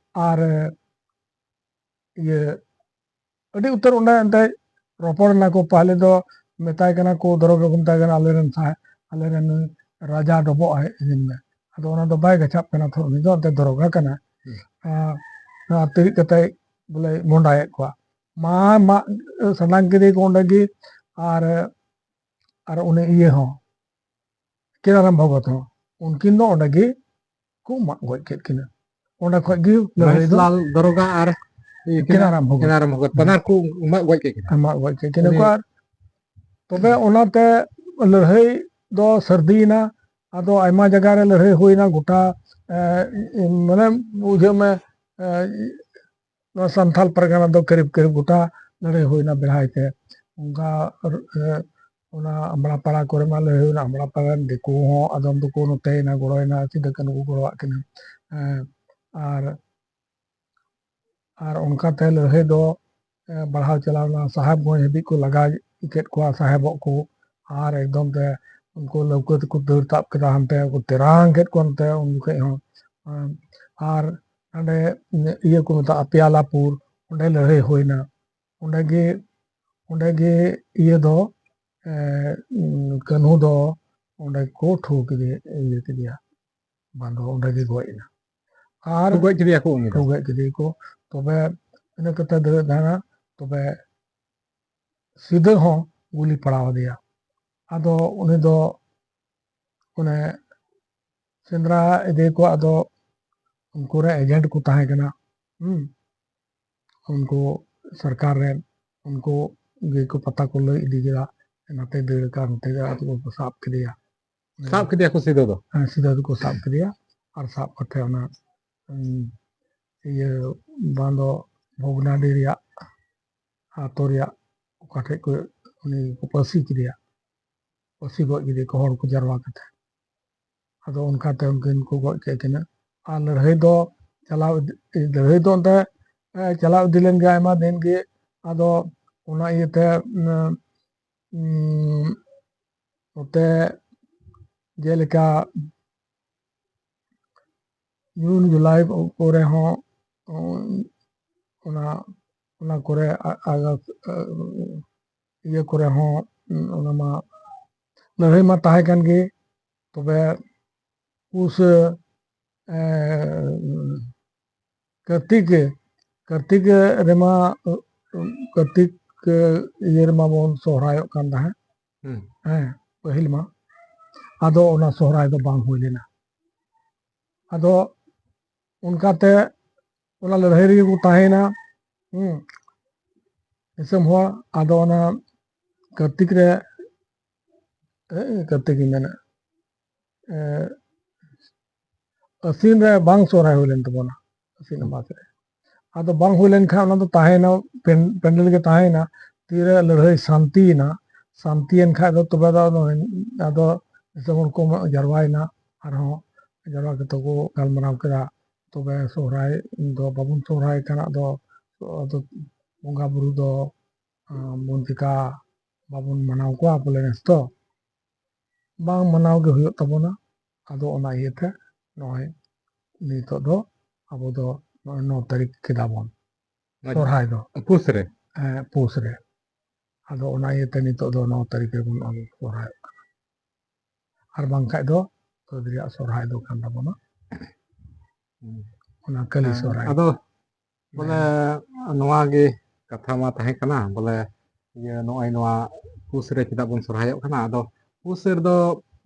ᱟᱨ ᱤᱭᱟᱹ ᱟᱹᱰᱤ ᱩᱛᱟᱹᱨ ᱚᱸᱰᱮ ᱮᱱᱛᱮ ᱨᱚᱯᱚᱲ ᱮᱱᱟ ᱠᱚ᱾ ᱯᱟᱦᱞᱮ ᱫᱚ ᱢᱮᱛᱟᱭ ᱠᱟᱱᱟ ᱠᱚ, ᱫᱟᱨᱚᱜᱟ ᱠᱚ ᱢᱮᱛᱟᱭ ᱠᱟᱱᱟ, ᱟᱞᱮᱨᱮᱱ ᱥᱟ-, ᱟᱞᱮᱨᱮᱱ ᱱᱩᱭ ᱨᱟᱡᱟ ᱰᱚᱵᱚᱜ ᱟᱭ ᱤᱫᱤ ᱢᱮ᱾ ᱟᱫᱚ ᱚᱱᱟ ᱫᱚ ᱵᱟᱭ ᱜᱟᱪᱷᱟᱜ ᱠᱟᱱᱟ ᱛᱚ, ᱩᱱᱤ ᱫᱚ ᱮᱱᱛᱮ ᱫᱟᱨᱚᱜᱟ ᱠᱟᱱᱟᱭ᱾ ᱦᱩᱸ᱾ ᱟᱨ, ᱟᱨ ᱛᱤᱨᱤᱡ ᱠᱟᱛᱮ ᱵᱚᱞᱮ ᱢᱚᱦᱰᱟᱭᱮᱫ ᱠᱚᱣᱟ᱾ ᱢᱟ ᱢᱟᱜ ᱥᱟᱰᱟᱝ ᱠᱮᱫᱮ ᱠᱚ ᱚᱸᱰᱮ ᱜᱮ᱾ ᱟᱨ, ᱟᱨ ᱩᱱᱤ ᱤᱭᱟᱹ ᱦᱚᱸ, ᱠᱮᱱᱟᱨᱟᱢ ᱵᱷᱚᱜᱚᱛ ᱦᱚᱸ, ᱩᱱᱠᱤᱱ ᱫᱚ ᱚᱸᱰᱮ ᱜᱮ ᱠᱚ ᱢᱟᱜ ᱜᱚᱡ ᱠᱮᱫ ᱠᱤᱱᱟ᱾ ᱚᱸᱰᱮ ᱠᱷᱚᱡ ᱜᱮ ᱞᱟᱹᱲᱦᱟᱹᱭ ᱫᱚ ᱢᱚᱦᱮᱥᱞᱟᱞ ᱫᱟᱨᱚᱜᱟ ᱟᱨ ᱤᱭᱟᱹ ᱠᱤᱱᱟ, ᱠᱮᱱᱟᱨᱟᱢ ᱵᱷᱚᱜᱚᱛ᱾ ᱠᱮᱱᱟᱨᱟᱢ ᱵᱷᱚᱜᱚᱛ, ᱦᱩᱸ᱾ ᱵᱟᱱᱟᱨ ᱠᱚ ᱢᱟᱜ ᱜᱚᱡ ᱠᱮᱫ ᱠᱤᱱᱟ᱾ ᱢᱟᱜ ᱜᱚᱡ ᱠᱮᱫ ᱠᱤᱱᱟ ᱩᱱᱤ ᱠᱚ᱾ ᱟᱨ ᱛᱚᱵᱮ ᱚᱱᱟᱛᱮ ᱞᱟᱹᱲᱦᱟᱹᱭ ᱫᱚ ᱥᱟᱹᱨᱫᱤᱭᱮᱱᱟ᱾ ᱟᱫᱚ ᱟᱭᱢᱟ ᱡᱟᱭᱜᱟ ᱨᱮ ᱞᱟᱹᱲᱦᱟᱹᱭ ᱦᱩᱭᱱᱟ, ᱜᱚᱴᱟ, ᱮ, ᱢᱟᱱᱮ ᱵᱩᱡᱷᱟᱹᱣ ᱢᱮ, ᱮ, ᱱᱚᱣᱟ ᱥᱟᱱᱛᱟᱞ ᱯᱟᱨᱜᱟᱱᱟ ᱫᱚ ᱠᱟᱹᱨᱤᱵ ᱠᱟᱹᱨᱤᱵ ᱜᱚᱴᱟ ᱞᱟᱹᱲᱦᱟᱹᱭ ᱦᱩᱭᱱᱟ ᱵᱮᱲᱦᱟᱭ ᱛᱮ᱾ ᱚᱱᱠᱟ, ᱮ, ᱚᱱᱟ ᱟᱢᱲᱟ ᱯᱟᱲᱟ ᱠᱚᱨᱮ ᱢᱟ ᱞᱟᱹᱲᱦᱟᱹᱭ ᱦᱩᱭᱱᱟ, ᱟᱢᱲᱟ ᱯᱟᱲᱟ ᱨᱮᱱ ᱫᱤᱠᱩ ᱦᱚᱸ ᱟᱫᱚᱢ ᱫᱚᱠᱚ ᱱᱚᱛᱮᱭᱮᱱᱟ, ᱜᱚᱲᱚᱭᱮᱱᱟ, ᱥᱤᱫᱩ ᱠᱟᱹᱱᱦᱩ ᱠᱚ ᱜᱚᱲᱚᱣᱟᱜ ᱠᱤᱱᱟ᱾ ᱮ, ᱟᱨ, ᱟᱨ ᱚᱱᱠᱟᱛᱮ ᱞᱟᱹᱲᱦᱟᱹᱭ ᱫᱚ, ᱮ, ᱵᱟᱲᱦᱟᱣ ᱪᱟᱞᱟᱣᱱᱟ᱾ ᱥᱟᱦᱮᱵᱽᱜᱚᱸᱡᱽ ᱦᱟᱹᱵᱤᱡ ᱠᱚ ᱞᱟᱜᱟ ᱠᱮᱫ ᱠᱚᱣᱟ ᱥᱟᱦᱮᱵᱚᱜ ᱠᱚ, ᱟᱨ ᱮᱠᱫᱚᱢ ᱛᱮ ᱩᱱᱠᱩ ᱞᱟᱹᱣᱠᱟᱹ ᱛᱮᱠᱚ ᱫᱟᱹᱲ ᱛᱟᱵ ᱠᱮᱫᱟ ᱦᱟᱱᱛᱮ, ᱠᱚ ᱛᱮᱨᱟᱝ ᱠᱮᱫ ᱠᱚᱣᱟ ᱱᱚᱛᱮ ᱩᱱ ᱡᱚᱠᱷᱮᱡ ᱦᱚᱸ᱾ ᱮ, ᱟᱨ ᱦᱟᱸᱰᱮ ᱤᱭᱟᱹ ᱠᱚ ᱢᱮᱛᱟᱜᱼᱟ ᱯᱮᱭᱟᱞᱟᱯᱩᱨ, ᱚᱸᱰᱮ ᱞᱟᱹᱲᱦᱟᱹᱭ ᱦᱩᱭᱱᱟ᱾ ᱚᱸᱰᱮ ᱜᱮ, ᱚᱸᱰᱮ ᱜᱮ ᱤᱭᱟᱹ ᱫᱚ, ᱮ, ᱩᱸ, ᱠᱟᱹᱱᱦᱩ ᱫᱚ ᱚᱸᱰᱮ ᱠᱚ ᱴᱷᱩ ᱠᱮᱫᱮ-, ᱤᱭᱟᱹ ᱠᱮᱫᱮᱭᱟ, ᱵᱟᱝ ᱫᱚ ᱚᱸᱰᱮ ᱜᱮ ᱜᱚᱡ ᱮᱱᱟ᱾ ᱟᱨ ᱴᱷᱩ ᱜᱚᱡ ᱠᱮᱫᱮᱭᱟ ᱠᱚ ᱩᱱᱤ ᱫᱚ? ᱴᱷᱩ ᱜᱚᱡ ᱠᱮᱫᱮᱭᱟ ᱠᱚ᱾ ᱛᱚᱵᱮ ᱤᱱᱟᱹ ᱠᱟᱛᱮ ᱫᱟᱹᱲ ᱛᱟᱦᱮᱱᱟ᱾ ᱛᱚᱵᱮ ᱥᱤᱫᱟᱹ ᱦᱚᱸ ᱜᱩᱞᱤ ᱯᱟᱲᱟᱣ ᱟᱫᱮᱭᱟ᱾ ᱟᱫᱚ ᱩᱱᱤ ᱫᱚ ᱚᱱᱮ ᱥᱮᱸᱫᱽᱨᱟ ᱤᱫᱤ ᱠᱚ, ᱟᱫᱚ ᱩᱱᱠᱩ ᱨᱮ ᱮᱡᱮᱱᱴ ᱠᱚ ᱛᱟᱦᱮᱸ ᱠᱟᱱᱟ᱾ ᱦᱩᱸ᱾ ᱩᱱᱠᱩ ᱥᱚᱨᱠᱟᱨ ᱨᱮᱱ, ᱩᱱᱠᱩ ᱜᱮᱠᱚ ᱯᱟᱛᱟ ᱠᱚ ᱞᱟᱹᱭ ᱤᱫᱤ ᱠᱮᱫᱟ, ᱱᱟᱛᱮ ᱫᱟᱹᱲ ᱠᱟᱱ, ᱱᱚᱛᱮ ᱫᱟᱹᱲ, ᱟᱫᱚ ᱠᱚ ᱥᱟᱵ ᱠᱮᱫᱮᱭᱟ᱾ ᱥᱟᱵ ᱠᱮᱫᱮᱭᱟ ᱠᱚ ᱥᱤᱫᱟᱹ ᱫᱚ? ᱦᱮᱸ, ᱥᱤᱫᱟᱹ ᱫᱚᱠᱚ ᱥᱟᱵ ᱠᱮᱫᱮᱭᱟ᱾ ᱟᱨ ᱥᱟᱵ ᱠᱟᱛᱮ ᱚᱱᱟ, ᱩᱸ, ᱤᱭᱟᱹ, ᱵᱟᱝ ᱫᱚ ᱵᱷᱚᱜᱽᱱᱟᱰᱤ ᱨᱮᱭᱟᱜ ᱟᱛᱳ ᱨᱮᱭᱟᱜ ᱚᱠᱟ ᱴᱷᱮᱡ ᱠᱚ ᱩᱱᱤ ᱠᱚ ᱯᱟᱹᱥᱤ ᱠᱮᱫᱮᱭᱟ, ᱯᱟᱹᱥᱤ ᱜᱚᱡ ᱠᱮᱫᱮᱭᱟ ᱠᱚ ᱦᱚᱲ ᱠᱚ ᱡᱟᱨᱣᱟ ᱠᱟᱛᱮ᱾ ᱟᱫᱚ ᱚᱱᱠᱟᱛᱮ ᱩᱱᱠᱤᱱ ᱠᱚ ᱜᱚᱡ ᱠᱮᱫ ᱠᱤᱱᱟ᱾ ᱟᱨ ᱞᱟᱹᱲᱦᱟᱹᱭ ᱫᱚ ᱪᱟᱞᱟᱣ ᱤᱫᱤ, ᱞᱟᱹᱲᱦᱟᱹᱭ ᱫᱚ ᱚᱱᱛᱮ, ᱮ, ᱪᱟᱞᱟᱣ ᱤᱫᱤ ᱞᱮᱱ ᱜᱮᱭᱟ ᱟᱭᱢᱟ ᱫᱤᱱ ᱜᱮ᱾ ᱟᱫᱚ ᱚᱱᱟ ᱤᱭᱟᱹᱛᱮ, ᱩᱸ, ᱩᱸ, ᱱᱚᱛᱮ ᱡᱮᱞᱮᱠᱟ ᱡᱩᱱ ᱡᱩᱞᱟᱭ ᱠᱚᱨᱮ ᱦᱚᱸ, ᱚᱱᱟ ᱚᱱᱟ ᱠᱚᱨᱮ ᱟ- ᱟᱜᱟᱥᱴ, ᱟ- ᱤᱭᱟᱹ ᱠᱚᱨᱮ ᱦᱚᱸ, ᱚᱱᱟ ᱢᱟ ᱞᱟᱹᱲᱦᱟᱹᱭ ᱢᱟ ᱛᱟᱦᱮᱸ ᱠᱟᱱ ᱜᱮ᱾ ᱛᱚᱵᱮ ᱯᱩᱥ, ᱮ, ᱠᱟᱨᱛᱤᱠ ᱠᱟᱨᱛᱤᱠ ᱨᱮᱢᱟ, ᱠᱟᱨᱛᱤᱠ ᱤᱭᱟᱹ ᱨᱮᱢᱟ ᱵᱚᱱ ᱥᱚᱦᱨᱟᱭᱚᱜ ᱠᱟᱱ ᱛᱟᱦᱮᱸᱫ᱾ ᱦᱩᱸ᱾ ᱦᱮᱸ, ᱯᱟᱹᱦᱤᱞ ᱢᱟ᱾ ᱟᱫᱚ ᱚᱱᱟ ᱥᱚᱦᱨᱟᱭ ᱫᱚ ᱵᱟᱝ ᱦᱩᱭ ᱞᱮᱱᱟ᱾ ᱟᱫᱚ ᱚᱱᱠᱟᱛᱮ ᱚᱱᱟ ᱞᱟᱹᱲᱦᱟᱹᱭ ᱨᱮᱜᱮ ᱠᱚ ᱛᱟᱦᱮᱸᱭᱮᱱᱟ᱾ ᱦᱩᱸ᱾ ᱫᱤᱥᱚᱢ ᱦᱚᱲ ᱟᱫᱚ ᱚᱱᱟ ᱠᱟᱨᱛᱤᱠ ᱨᱮ, ᱮ, ᱠᱟᱨᱛᱤᱠ ᱤᱧ ᱢᱮᱱᱟ, ᱮ, ᱟᱹᱥᱤᱱ ᱨᱮ ᱵᱟᱝ ᱥᱚᱦᱨᱟᱭ ᱦᱩᱭ ᱞᱮᱱ ᱛᱟᱵᱚᱱᱟ, ᱟᱹᱥᱤᱱ ᱢᱟᱥ ᱨᱮ᱾ ᱟᱫᱚ ᱵᱟᱝ ᱦᱩᱭ ᱞᱮᱱᱠᱷᱟᱱ ᱚᱱᱟ ᱫᱚ ᱛᱟᱦᱮᱸᱭᱮᱱᱟ, ᱯᱮᱱ- ᱯᱮᱱᱰᱮᱞ ᱜᱮ ᱛᱟᱦᱮᱸᱭᱮᱱᱟ᱾ ᱛᱤᱨᱮ ᱞᱟᱹᱲᱦᱟᱹᱭ ᱥᱟᱱᱛᱤᱭᱮᱱᱟ, ᱥᱟᱱᱛᱤᱭᱮᱱ ᱠᱷᱟᱡ ᱫᱚ ᱛᱚᱵᱮ ᱫᱚ ᱟᱫᱚ, ᱟᱫᱚ ᱫᱤᱥᱚᱢ ᱦᱚᱲ ᱠᱚ ᱡᱟᱨᱣᱟᱭᱮᱱᱟ, ᱟᱨᱦᱚᱸ ᱡᱟᱨᱣᱟ ᱠᱟᱛᱮ ᱠᱚ ᱜᱟᱞᱢᱟᱨᱟᱣ ᱠᱮᱫᱟ, ᱛᱚᱵᱮ ᱥᱚᱦᱨᱟᱭ ᱫᱚ ᱵᱟᱵᱚᱱ ᱥᱚᱦᱨᱟᱭ ᱠᱟᱱᱟ, ᱟᱫᱚ, ᱟᱫᱚ ᱵᱚᱸᱜᱟ ᱵᱩᱨᱩ ᱫᱚ, ᱟᱸ, ᱵᱚᱱ ᱪᱤᱠᱟ ᱵᱟᱵᱚᱱ ᱢᱟᱱᱟᱣ ᱠᱚᱣᱟ ᱵᱚᱞᱮ ᱱᱮᱥ ᱫᱚ? ᱵᱟᱝ ᱢᱟᱱᱟᱣ ᱜᱮ ᱦᱩᱭᱩᱜ ᱛᱟᱵᱚᱱᱟ᱾ ᱟᱫᱚ ᱚᱱᱟ ᱤᱭᱟᱹᱛᱮ ᱱᱚᱜᱼᱚᱭ ᱱᱤᱛᱚᱜ ᱫᱚ ᱟᱵᱚ ᱫᱚ ᱱᱚᱜᱼᱚᱭ ᱱᱚ ᱛᱟᱹᱨᱤᱠᱷ ᱠᱮᱫᱟ ᱵᱚᱱ ᱥᱚᱨᱦᱟᱭ ᱫᱚ᱾ ᱯᱩᱥ ᱨᱮ᱾ ᱦᱮᱸ, ᱯᱩᱥ ᱨᱮ᱾ ᱟᱫᱚ ᱚᱱᱟ ᱤᱭᱟᱹᱛᱮ ᱱᱤᱛᱚᱜ ᱫᱚ ᱱᱚ ᱛᱟᱹᱨᱤᱠᱷ ᱨᱮᱵᱚᱱ ᱟᱵᱚ ᱥᱚᱨᱦᱟᱭᱚᱜ ᱠᱟᱱᱟ᱾ ᱟᱨ ᱵᱟᱝᱠᱷᱟᱡ ᱫᱚ ᱥᱟᱹᱫ ᱨᱮᱭᱟᱜ ᱥᱚᱨᱦᱟᱭ ᱫᱚ ᱠᱟᱱ ᱛᱟᱵᱚᱱᱟ᱾ ᱦᱩᱸ᱾ ᱚᱱᱟ ᱠᱟᱹᱞᱤ ᱦᱮᱸ, ᱥᱚᱨᱦᱟᱭ᱾ ᱟᱫᱚ ᱵᱚᱞᱮ ᱱᱚᱣᱟ ᱜᱮ ᱠᱟᱛᱷᱟ ᱢᱟ ᱛᱟᱦᱮᱸ ᱠᱟᱱᱟ, ᱵᱚᱞᱮ ᱤᱭᱟᱹ ᱱᱚᱜᱼᱚᱭ ᱱᱚᱣᱟ ᱯᱩᱥ ᱨᱮ ᱪᱮᱫᱟᱜ ᱵᱚᱱ ᱥᱚᱨᱦᱟᱭᱚᱜ ᱠᱟᱱᱟ? ᱟᱫᱚ ᱯᱩᱥ ᱨᱮᱫᱚ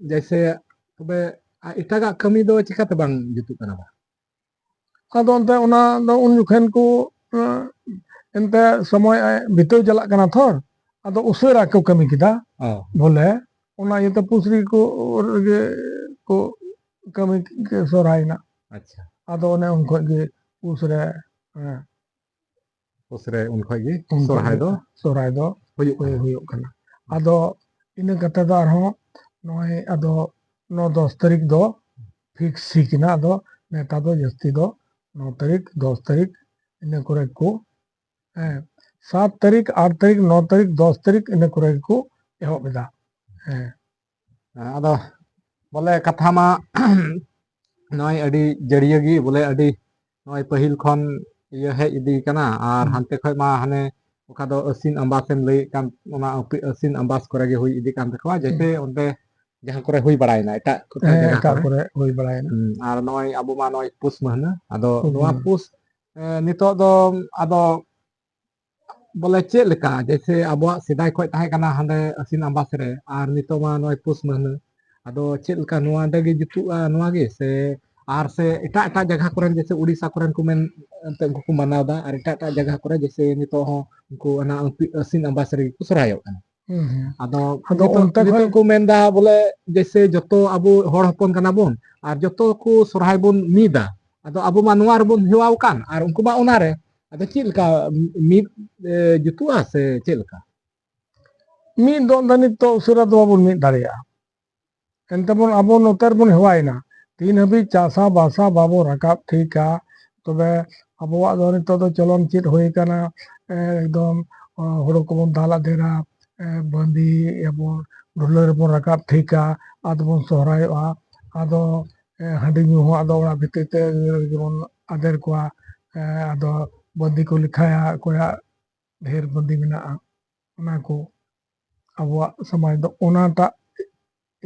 ᱡᱮᱭᱥᱮ ᱛᱚᱵᱮ ᱟ- ᱮᱴᱟᱜᱟᱜ ᱠᱟᱹᱢᱤ ᱫᱚ ᱪᱤᱠᱟᱛᱮ ᱵᱟᱝ ᱡᱩᱛᱩᱜ ᱠᱟᱱᱟ ᱵᱟ? ᱟᱫᱚ ᱚᱱᱛᱮ ᱚᱱᱟ ᱫᱚ ᱩᱱ ᱡᱚᱠᱷᱮᱱ ᱠᱚ, ᱮᱸ, ᱮᱱᱛᱮ ᱥᱚᱢᱚᱭ ᱵᱤᱛᱟᱹᱣ ᱪᱟᱞᱟᱜ ᱠᱟᱱᱟ ᱛᱷᱚᱨ, ᱟᱫᱚ ᱩᱥᱟᱹᱨᱟ ᱠᱚ ᱠᱟᱹᱢᱤ ᱠᱮᱫᱟ᱾ ᱚ᱾ ᱵᱚᱞᱮ ᱚᱱᱟ ᱤᱭᱟᱹᱛᱮ ᱯᱩᱥ ᱨᱮᱜᱮ ᱠᱚ, ᱨᱮᱜᱮ ᱠᱚ ᱠᱟᱹᱢᱤ ᱥᱚᱨᱦᱟᱭᱮᱱᱟ᱾ ᱟᱪᱪᱷᱟ᱾ ᱟᱫᱚ ᱚᱱᱮ ᱩᱱ ᱠᱷᱚᱡ ᱜᱮ ᱯᱩᱥ ᱨᱮ, ᱦᱮᱸ, ᱯᱩᱥ ᱨᱮ ᱩᱱ ᱠᱷᱚᱡ ᱜᱮ ᱩᱱ ᱠᱷᱚᱡ ᱥᱚᱨᱦᱟᱭ ᱜᱮ ᱫᱚ ᱥᱚᱨᱦᱟᱭ ᱫᱚ ᱦᱩᱭᱩᱜ ᱦᱩᱭ, ᱠᱟᱱᱟ᱾ ᱦᱩᱭᱩᱜ ᱠᱟᱱᱟ᱾ ᱟᱫᱚ ᱤᱱᱟᱹ ᱠᱟᱛᱮ ᱫᱚ ᱟᱨᱦᱚᱸ ᱱᱚᱜᱼᱚᱭ ᱟᱫᱚ ᱱᱚ ᱫᱚᱥ ᱛᱟᱹᱨᱤᱠᱷ ᱫᱚ ᱯᱷᱤᱠᱥ ᱴᱷᱤᱠ ᱮᱱᱟ᱾ ᱟᱫᱚ ᱱᱮᱛᱟᱨ ᱫᱚ ᱡᱟᱹᱥᱛᱤ ᱫᱚ ᱱᱚ ᱛᱟᱹᱨᱤᱠᱷ, ᱫᱚᱥ ᱛᱟᱹᱨᱤᱠᱷ ᱤᱱᱟᱹ ᱠᱚᱨᱮ ᱠᱚ, ᱦᱮᱸ, ᱥᱟᱛ ᱛᱟᱹᱨᱤᱠᱷ, ᱟᱴ ᱛᱟᱹᱨᱤᱠᱷ, ᱱᱚ ᱛᱟᱹᱨᱤᱠᱷ, ᱫᱚᱥ ᱛᱟᱹᱨᱤᱠᱷ ᱤᱱᱟᱹ ᱠᱚᱨᱮ ᱜᱮᱠᱚ ᱮᱦᱚᱵ ᱮᱫᱟ᱾ ᱦᱮᱸ, ᱦᱮᱸ, ᱟᱫᱚ ᱵᱚᱞᱮ ᱠᱟᱛᱷᱟ ᱢᱟ ᱱᱚᱜᱼᱚᱭ ᱟᱹᱰᱤ ᱡᱟᱹᱲᱭᱟᱹ ᱜᱮ, ᱵᱚᱞᱮ ᱟᱹᱰᱤ ᱱᱚᱜᱼᱚᱭ ᱯᱟᱹᱦᱤᱞ ᱠᱷᱚᱱ ᱤᱭᱟᱹ ᱦᱮᱡ ᱤᱫᱤ ᱠᱟᱱᱟ, ᱟᱨ ᱦᱩᱸ᱾ ᱦᱟᱱᱛᱮ ᱠᱷᱚᱡ ᱢᱟ ᱦᱟᱱᱮ ᱚᱠᱟ ᱫᱚ ᱟᱹᱥᱤᱱ ᱟᱢᱵᱟᱥ ᱮᱢ ᱞᱟᱹᱭᱮᱫ ᱠᱟᱱ, ᱚᱱᱟ ᱟᱹᱯᱤ-, ᱟᱹᱥᱤᱱ ᱟᱢᱵᱟᱥ ᱠᱚᱨᱮ ᱜᱮ ᱦᱩᱭ ᱤᱫᱤ ᱠᱟᱱ ᱛᱟᱠᱚᱣᱟ, ᱦᱩᱸ᱾ ᱡᱮᱭᱥᱮ ᱚᱱᱛᱮ ᱡᱟᱦᱟᱸ ᱠᱚᱨᱮ ᱦᱩᱭ ᱵᱟᱲᱟᱭᱮᱱᱟ, ᱮᱴᱟᱜ ᱠᱚ ᱦᱮᱸ, ᱡᱟᱭᱜᱟ ᱮᱴᱟᱜ ᱠᱚᱨᱮ᱾ ᱠᱚᱨᱮ ᱦᱩᱭ ᱵᱟᱲᱟᱭᱮᱱᱟ᱾ ᱦᱩᱸ, ᱟᱨ ᱱᱚᱜᱼᱚᱭ ᱟᱵᱚ ᱢᱟ ᱱᱚᱜᱼᱚᱭ ᱯᱩᱥ ᱢᱟᱹᱦᱱᱟᱹ, ᱟᱫᱚ ᱯᱩᱥ ᱱᱚᱣᱟ ᱢᱟᱹᱦᱱᱟᱹ᱾ ᱯᱩᱥ, ᱮ, ᱱᱤᱛᱚᱜ ᱫᱚ ᱟᱫᱚ ᱵᱚᱞᱮ ᱪᱮᱫ ᱞᱮᱠᱟ, ᱡᱮᱭᱥᱮ ᱟᱵᱚᱣᱟᱜ ᱥᱮᱫᱟᱭ ᱠᱷᱚᱡ ᱛᱟᱦᱮᱸ ᱠᱟᱱᱟ ᱦᱟᱸᱰᱮ ᱟᱹᱥᱤᱱ ᱟᱢᱵᱟᱥ ᱨᱮ, ᱟᱨ ᱱᱤᱛᱚᱜ ᱢᱟ ᱱᱚᱜᱼᱚᱭ ᱯᱩᱥ ᱢᱟᱹᱦᱱᱟᱹ, ᱟᱫᱚ ᱪᱮᱫ ᱞᱮᱠᱟ ᱱᱚᱣᱟ ᱚᱸᱰᱮ ᱜᱮ ᱡᱩᱛᱩᱜᱼᱟ ᱱᱚᱣᱟ ᱜᱮ, ᱥᱮ ᱟᱨ ᱥᱮ ᱮᱴᱟᱜ ᱮᱴᱟᱜ ᱡᱟᱭᱜᱟ ᱠᱚᱨᱮᱱ, ᱡᱮᱭᱥᱮ ᱩᱲᱤᱥᱥᱟ ᱠᱚᱨᱮᱱ ᱠᱚ ᱢᱮᱱ, ᱮᱱᱛᱮ ᱩᱱᱠᱩ ᱠᱚ ᱢᱟᱱᱟᱣ ᱮᱫᱟ, ᱟᱨ ᱮᱴᱟᱜ ᱮᱴᱟᱜ ᱡᱟᱭᱜᱟ ᱠᱚᱨᱮ ᱡᱮᱭᱥᱮ ᱱᱤᱛᱚᱜ ᱦᱚᱸ ᱩᱱᱠᱩ ᱚᱱᱟ ᱟᱹᱥᱤᱱ ᱟᱢᱵᱟᱥ ᱨᱮᱜᱮ ᱠᱚ ᱥᱚᱨᱦᱟᱭᱚᱜ ᱠᱟᱱᱟ? ᱦᱩᱸ, ᱦᱩᱸ᱾ ᱟᱫᱚ ᱟᱫᱚ ᱱᱤᱛᱚᱜ, ᱚᱱᱛᱮ ᱱᱤᱛᱚᱜ ᱠᱷᱚᱱ ᱠᱚ ᱢᱮᱱᱫᱟ ᱵᱚᱞᱮ ᱡᱮᱭᱥᱮ ᱡᱚᱛᱚ ᱟᱵᱚ ᱦᱚᱲ ᱦᱚᱯᱚᱱ ᱠᱟᱱᱟ ᱵᱚᱱ, ᱟᱨ ᱡᱚᱛᱚ ᱠᱚ ᱥᱚᱨᱦᱟᱭ ᱵᱚᱱ ᱢᱤᱫᱟ, ᱟᱫᱚ ᱟᱵᱚ ᱢᱟ ᱱᱚᱣᱟ ᱨᱮᱵᱚᱱ ᱦᱮᱣᱟ ᱟᱠᱟᱱ, ᱟᱨ ᱩᱱᱠᱩ ᱢᱟ ᱚᱱᱟᱨᱮ᱾ ᱟᱫᱚ ᱪᱮᱫ ᱞᱮᱠᱟ ᱢᱤᱫ, ᱮ, ᱡᱩᱛᱩᱜᱼᱟ ᱥᱮ ᱪᱮᱫ ᱞᱮᱠᱟ? ᱢᱤᱫ ᱫᱚ ᱱᱤᱛ ᱫᱚ ᱩᱥᱟᱹᱨᱟ ᱫᱚ ᱵᱟᱵᱚᱱ ᱢᱤᱫ ᱫᱟᱲᱮᱭᱟᱜᱼᱟ᱾ ᱮᱱᱛᱮ ᱵᱚᱱ ᱟᱵᱚ ᱱᱚᱛᱮ ᱨᱮᱵᱚᱱ ᱦᱮᱣᱟᱭᱮᱱᱟ᱾ ᱛᱤᱱ ᱦᱟᱹᱵᱤᱡ ᱪᱟᱥᱟ ᱵᱟᱥᱟ ᱵᱟᱵᱚ ᱨᱟᱠᱟᱵ ᱴᱷᱤᱠᱟ, ᱛᱚᱵᱮ ᱟᱵᱚᱣᱟᱜ ᱫᱚ ᱱᱤᱛᱚᱜ ᱫᱚ ᱪᱚᱞᱚᱱ ᱪᱮᱫ ᱦᱩᱭ ᱟᱠᱟᱱᱟ, ᱮᱠᱫᱚᱢ, ᱦᱩᱲᱩ ᱠᱚᱵᱚᱱ ᱫᱟᱞ ᱟᱫᱮᱨᱟ, ᱵᱟᱸᱫᱤᱭᱟᱵᱚᱱ, ᱰᱷᱩᱞᱟᱹ ᱨᱮᱵᱚᱱ ᱨᱟᱠᱟᱵ ᱴᱷᱤᱠᱟ, ᱟᱫᱚ ᱵᱚᱱ ᱥᱚᱦᱨᱟᱭᱚᱜᱼᱟ᱾ ᱟᱫᱚ ᱦᱟᱺᱰᱤ ᱧᱩ ᱦᱚᱸ ᱟᱫᱚ ᱚᱲᱟᱜ ᱵᱷᱤᱛᱤᱨ ᱛᱮ ᱜᱮᱵᱚᱱ ᱟᱫᱮᱨ ᱠᱚᱣᱟ᱾ ᱟᱫᱚ ᱵᱟᱸᱫᱤ ᱠᱚ ᱞᱮᱠᱷᱟᱭᱟ, ᱚᱠᱚᱭᱟᱜ ᱰᱷᱮᱨ ᱵᱟᱸᱫᱤ ᱢᱮᱱᱟᱜᱼᱟ, ᱚᱱᱟ ᱠᱚ ᱟᱵᱚᱣᱟᱜ ᱥᱚᱢᱟᱡᱽ ᱫᱚ ᱚᱱᱟᱴᱟᱜ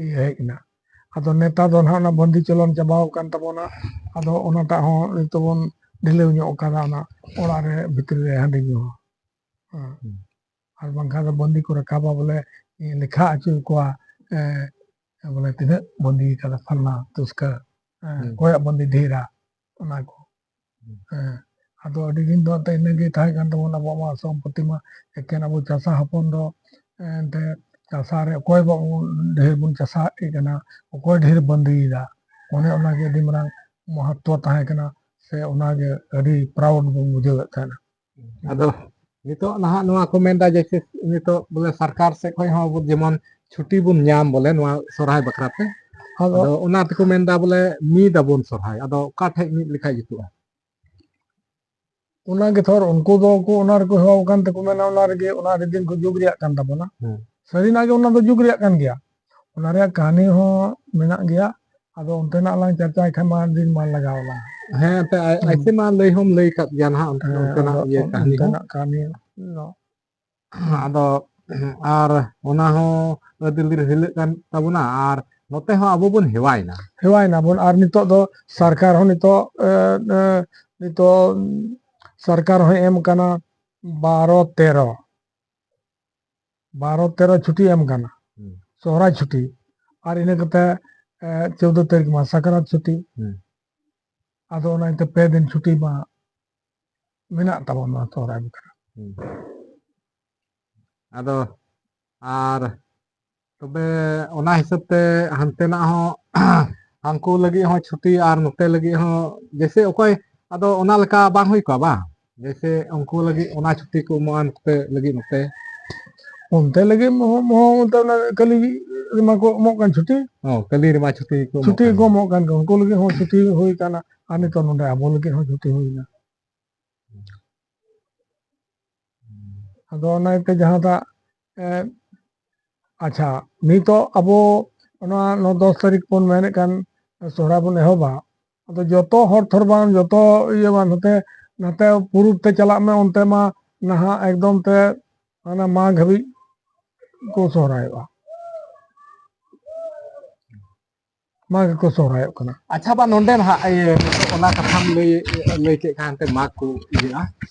ᱤᱭᱟᱹ ᱦᱮᱡ ᱮᱱᱟ᱾ ᱟᱫᱚ ᱱᱮᱛᱟᱨ ᱫᱚ ᱱᱟᱦᱟᱜ ᱚᱱᱟ ᱵᱟᱸᱫᱤ ᱪᱚᱞᱚᱱ ᱪᱟᱵᱟᱣ ᱟᱠᱟᱱ ᱛᱟᱵᱚᱱᱟ᱾ ᱟᱫᱚ ᱚᱱᱟᱴᱟᱜ ᱦᱚᱸ ᱱᱤᱛᱚᱜ ᱵᱚᱱ ᱰᱷᱤᱞᱟᱹᱣ ᱧᱚᱜ ᱠᱟᱫᱟ, ᱚᱱᱟ ᱚᱲᱟᱜ ᱨᱮ ᱵᱷᱤᱛᱨᱤ ᱨᱮ ᱦᱟᱺᱰᱤ ᱧᱩ ᱦᱚᱸ᱾ ᱦᱮᱸ᱾ ᱦᱩᱸ᱾ ᱟᱨ ᱵᱟᱝᱠᱷᱟᱱ ᱫᱚ ᱵᱟᱸᱫᱤ ᱠᱚ ᱨᱟᱠᱟᱵᱟ, ᱵᱚᱞᱮ ᱞᱮᱠᱷᱟ ᱦᱚᱪᱚ ᱠᱚᱣᱟ, ᱮ, ᱵᱚᱞᱮ ᱛᱤᱱᱟᱹᱜ ᱵᱟᱸᱫᱤ ᱠᱟᱫᱟ ᱯᱷᱟᱞᱱᱟ ᱛᱩᱥᱠᱟᱹ, ᱮ, ᱦᱩᱸ᱾ ᱚᱠᱚᱭᱟᱜ ᱵᱟᱸᱫᱤ ᱰᱷᱮᱨᱟ, ᱚᱱᱟ ᱠᱚ᱾ ᱦᱮᱸ, ᱟᱫᱚ ᱟᱹᱰᱤ ᱫᱤᱱ ᱫᱚ ᱮᱱᱛᱮ ᱤᱱᱟᱹᱜᱮ ᱛᱟᱦᱮᱸ ᱠᱟᱱ ᱛᱟᱵᱚᱱᱟ ᱟᱵᱚᱣᱟᱜ ᱢᱟ ᱥᱚᱢᱯᱚᱛᱤ ᱢᱟ, ᱮᱠᱮᱱ ᱟᱵᱚ ᱪᱟᱥᱟ ᱦᱚᱯᱚᱱ ᱫᱚ, ᱮᱱᱛᱮ ᱪᱟᱥᱟ ᱨᱮ ᱚᱠᱚᱭ ᱵᱟᱵᱚᱱ ᱰᱷᱮᱨ ᱵᱚᱱ ᱪᱟᱥᱟᱭᱮᱫ ᱠᱟᱱᱟ, ᱚᱠᱚᱭ ᱰᱷᱮᱨ ᱵᱟᱸᱫᱤᱭᱮᱫᱟ, ᱚᱱᱮ ᱚᱱᱟᱜᱮ ᱟᱹᱰᱤ ᱢᱟᱨᱟᱝ ᱢᱚᱦᱚᱛᱛᱚ ᱛᱟᱦᱮᱸ ᱠᱟᱱᱟ, ᱥᱮ ᱚᱱᱟᱜᱮ ᱟᱹᱰᱤ proud ᱵᱚᱱ ᱵᱩᱡᱷᱟᱹᱣᱮᱫ ᱛᱟᱦᱮᱱᱟ᱾ ᱟᱫᱚ ᱱᱤᱛᱚᱜ ᱱᱟᱦᱟᱜ ᱱᱚᱣᱟ ᱠᱚ ᱢᱮᱱᱫᱟ ᱡᱮᱭᱥᱮ ᱱᱤᱛᱚᱜ ᱵᱚᱞᱮ ᱥᱚᱨᱠᱟᱨ ᱥᱮᱫ ᱠᱷᱚᱱ ᱦᱚᱸ ᱟᱵᱚ ᱡᱮᱢᱚᱱ ᱪᱷᱩᱴᱤ ᱵᱚᱱ ᱧᱟᱢ ᱵᱚᱞᱮ ᱱᱚᱣᱟ ᱥᱚᱨᱦᱟᱭ ᱵᱟᱠᱷᱨᱟ ᱛᱮ, ᱟᱫᱚ ᱟᱫᱚ ᱚᱱᱟ ᱛᱮᱠᱚ ᱢᱮᱱᱫᱟ ᱵᱚᱞᱮ ᱢᱤᱫ ᱟᱵᱚᱱ ᱥᱚᱨᱦᱟᱭ, ᱟᱫᱚ ᱚᱠᱟ ᱴᱷᱮᱡ ᱢᱤᱫ ᱞᱮᱠᱷᱟᱡ ᱡᱩᱛᱩᱜᱼᱟ? ᱚᱱᱟ ᱜᱮ ᱛᱷᱚᱨ, ᱩᱱᱠᱩ ᱫᱚ ᱠᱚ ᱚᱱᱟ ᱨᱮᱠᱚ ᱦᱮᱣᱟ ᱟᱠᱟᱱ ᱛᱮᱠᱚ ᱢᱮᱱᱟ ᱚᱱᱟ ᱨᱮᱜᱮ, ᱚᱱᱟ ᱟᱹᱰᱤ ᱫᱤᱱ ᱠᱚ ᱡᱩᱜᱽ ᱨᱮᱭᱟᱜ ᱠᱟᱱ ᱛᱟᱵᱚᱱᱟ᱾ ᱦᱮᱸ᱾ ᱥᱟᱹᱨᱤᱱᱟᱜ ᱜᱮ ᱚᱱᱟ ᱫᱚ ᱡᱩᱜᱽ ᱨᱮᱭᱟᱜ ᱠᱟᱱ ᱜᱮᱭᱟ᱾ ᱚᱱᱟ ᱨᱮᱭᱟᱜ ᱠᱟᱹᱦᱱᱤ ᱦᱚᱸ ᱢᱮᱱᱟᱜ ᱜᱮᱭᱟ᱾ ᱟᱫᱚ ᱚᱱᱛᱮᱱᱟᱜ ᱞᱟᱝ ᱪᱟᱨᱪᱟᱭ ᱠᱷᱟᱱ ᱢᱟ ᱫᱤᱱ ᱢᱟ ᱞᱟᱜᱟᱣ ᱟᱞᱟᱝ᱾ ᱦᱮᱸ, ᱮᱱᱛᱮ ᱟᱭ-, ᱦᱩᱸ᱾ ᱟᱭᱥᱮ ᱢᱟ ᱞᱟᱹᱭ ᱦᱚᱸᱢ ᱞᱟᱹᱭ ᱠᱟᱫ ᱜᱮᱭᱟ ᱱᱟᱦᱟᱜ, ᱚᱱᱛᱮ-, ᱦᱮᱸ, ᱚᱱᱛᱮᱱᱟᱜ ᱟᱫᱚ ᱤᱭᱟᱹ ᱠᱟᱹᱦᱱᱤ ᱦᱚᱸ᱾ ᱚᱱᱛᱮᱱᱟᱜ ᱠᱟᱹᱦᱱᱤ ᱫᱚ᱾ ᱟᱫᱚ, ᱟᱨ ᱚᱱᱟ ᱦᱚᱸ ᱟᱹᱫᱤᱞ ᱨᱮ ᱦᱤᱞᱟᱹᱜ ᱠᱟᱱ ᱛᱟᱵᱚᱱᱟ, ᱟᱨ ᱱᱚᱛᱮ ᱦᱚᱸ ᱟᱵᱚ ᱵᱚᱱ ᱦᱮᱣᱟᱭᱮᱱᱟ᱾ ᱦᱮᱣᱟᱭᱮᱱᱟ ᱵᱚᱱ, ᱟᱨ ᱱᱤᱛᱚᱜ ᱫᱚ ᱥᱚᱨᱠᱟᱨ ᱦᱚᱸ ᱱᱤᱛᱚᱜ, ᱮ, ᱮ, ᱱᱤᱛᱚᱜ ᱥᱚᱨᱠᱟᱨ ᱦᱚᱸᱭ ᱮᱢ ᱠᱟᱱᱟ ᱵᱟᱨᱚ ᱛᱮᱨᱚ᱾ ᱵᱟᱨᱚ ᱛᱮᱨᱚ ᱪᱷᱩᱴᱤ ᱮᱢ ᱠᱟᱱᱟ, ᱦᱩᱸ᱾ ᱥᱚᱦᱨᱟᱭ ᱪᱷᱩᱴᱤ, ᱟᱨ ᱤᱱᱟᱹ ᱠᱟᱛᱮ, ᱮ, ᱪᱳᱫᱽᱫᱚ ᱛᱟᱹᱨᱤᱠᱷ ᱢᱟ ᱥᱟᱠᱨᱟᱛ ᱪᱷᱩᱴᱤ᱾ ᱦᱩᱸ᱾ ᱟᱫᱚ ᱚᱱᱟ ᱤᱭᱟᱹᱛᱮ ᱯᱮ ᱫᱤᱱ ᱪᱷᱩᱴᱤ ᱢᱟ ᱢᱮᱱᱟᱜ ᱛᱟᱵᱚᱱᱟ ᱥᱚᱦᱨᱟᱭ ᱵᱟᱠᱷᱨᱟ᱾ ᱦᱩᱸ᱾ ᱟᱫᱚ ᱟᱨ ᱛᱚᱵᱮ ᱚᱱᱟ ᱦᱤᱥᱟᱹᱵ ᱛᱮ ᱦᱟᱱᱛᱮᱱᱟᱜ ᱦᱚᱸ ᱦᱟᱱᱠᱩ ᱞᱟᱹᱜᱤᱫ ᱦᱚᱸ ᱪᱷᱩᱴᱤ ᱟᱨ ᱱᱚᱛᱮ ᱞᱟᱹᱜᱤᱫ ᱦᱚᱸ, ᱡᱮᱭᱥᱮ ᱚᱠᱚᱭ, ᱟᱫᱚ ᱚᱱᱟ ᱞᱮᱠᱟ ᱵᱟᱝ ᱦᱩᱭ ᱠᱚᱜᱼᱟ ᱵᱟᱝ? ᱡᱮᱭᱥᱮ ᱩᱱᱠᱩ ᱞᱟᱹᱜᱤᱫ ᱚᱱᱟ ᱪᱷᱩᱴᱤ ᱠᱚ ᱮᱢᱚᱜᱼᱟ, ᱱᱚᱛᱮ ᱞᱟᱹᱜᱤᱫ ᱱᱚᱛᱮ᱾ ᱚᱱᱛᱮ ᱞᱟᱹᱜᱤᱫ ᱦᱚᱸ, ᱦᱚᱸ ᱚᱱᱛᱮ ᱚᱱᱟ ᱠᱟᱹᱞᱤ ᱨᱮᱢᱟ ᱠᱚ ᱮᱢᱚᱜ ᱠᱟᱱ ᱪᱷᱩᱴᱤ᱾ ᱦᱚᱸ, ᱠᱟᱹᱞᱤ ᱨᱮᱢᱟ ᱪᱷᱩᱴᱤ ᱠᱚ ᱮᱢᱚᱜ ᱪᱷᱩᱴᱤ ᱠᱟᱱ ᱠᱚ ᱜᱮᱭᱟ᱾ ᱮᱢᱚᱜ ᱠᱟᱱ ᱜᱮᱭᱟ, ᱩᱱᱠᱩ ᱞᱟᱹᱜᱤᱫ ᱦᱚᱸ ᱪᱷᱩᱴᱤ ᱦᱩᱭ ᱠᱟᱱᱟ, ᱟᱨ ᱱᱤᱛᱚᱜ ᱱᱚᱰᱮ ᱟᱵᱚ ᱞᱟᱹᱜᱤᱫ ᱦᱚᱸ ᱪᱷᱩᱴᱤ ᱦᱩᱭᱱᱟ᱾ ᱟᱫᱚ ᱚᱱᱟ ᱤᱭᱟᱹᱛᱮ ᱡᱟᱦᱟᱸᱴᱟᱜ, ᱮ, ᱟᱪᱪᱷᱟ, ᱱᱤᱛᱚᱜ ᱟᱵᱚ ᱚᱱᱟ ᱱᱚ ᱫᱚᱥ ᱛᱟᱹᱨᱤᱠᱷ ᱵᱚᱱ ᱢᱮᱱᱮᱫ ᱠᱟᱱ ᱥᱚᱦᱨᱟᱭ ᱵᱚᱱ ᱮᱦᱚᱵᱟ, ᱟᱫᱚ ᱡᱚᱛᱚ ᱦᱚᱲ ᱛᱷᱚᱨ ᱵᱟᱝ, ᱡᱚᱛᱚ ᱤᱭᱟᱹ ᱵᱟᱝ, ᱱᱚᱛᱮ, ᱱᱚᱛᱮ ᱯᱩᱨᱩᱵ ᱛᱮ ᱪᱟᱞᱟᱜ ᱢᱮ, ᱚᱱᱛᱮ ᱢᱟ ᱱᱟᱦᱟᱜ ᱮᱠᱫᱚᱢ ᱛᱮ ᱦᱟᱱᱟ ᱢᱟᱜᱽ ᱦᱟᱹᱵᱤᱡ ᱠᱚ ᱥᱚᱦᱨᱟᱭᱚᱜᱼᱟ᱾ ᱢᱟᱜᱽ ᱜᱮᱠᱚ ᱥᱚᱦᱨᱟᱭᱚᱜ ᱠᱟᱱᱟ᱾ ᱟᱪᱪᱷᱟ, ᱵᱟ, ᱱᱚᱰᱮ ᱱᱟᱦᱟᱜ ᱤᱭᱟᱹ, ᱱᱤᱛᱚᱜ ᱚᱱᱟ ᱠᱟᱛᱷᱟᱢ ᱞᱟᱹᱭ, ᱞᱟᱹᱭ ᱠᱮᱫ ᱠᱷᱟᱱ ᱛᱮ ᱢᱟᱜᱽ ᱠᱚ ᱤᱭᱟᱹᱜᱼᱟ᱾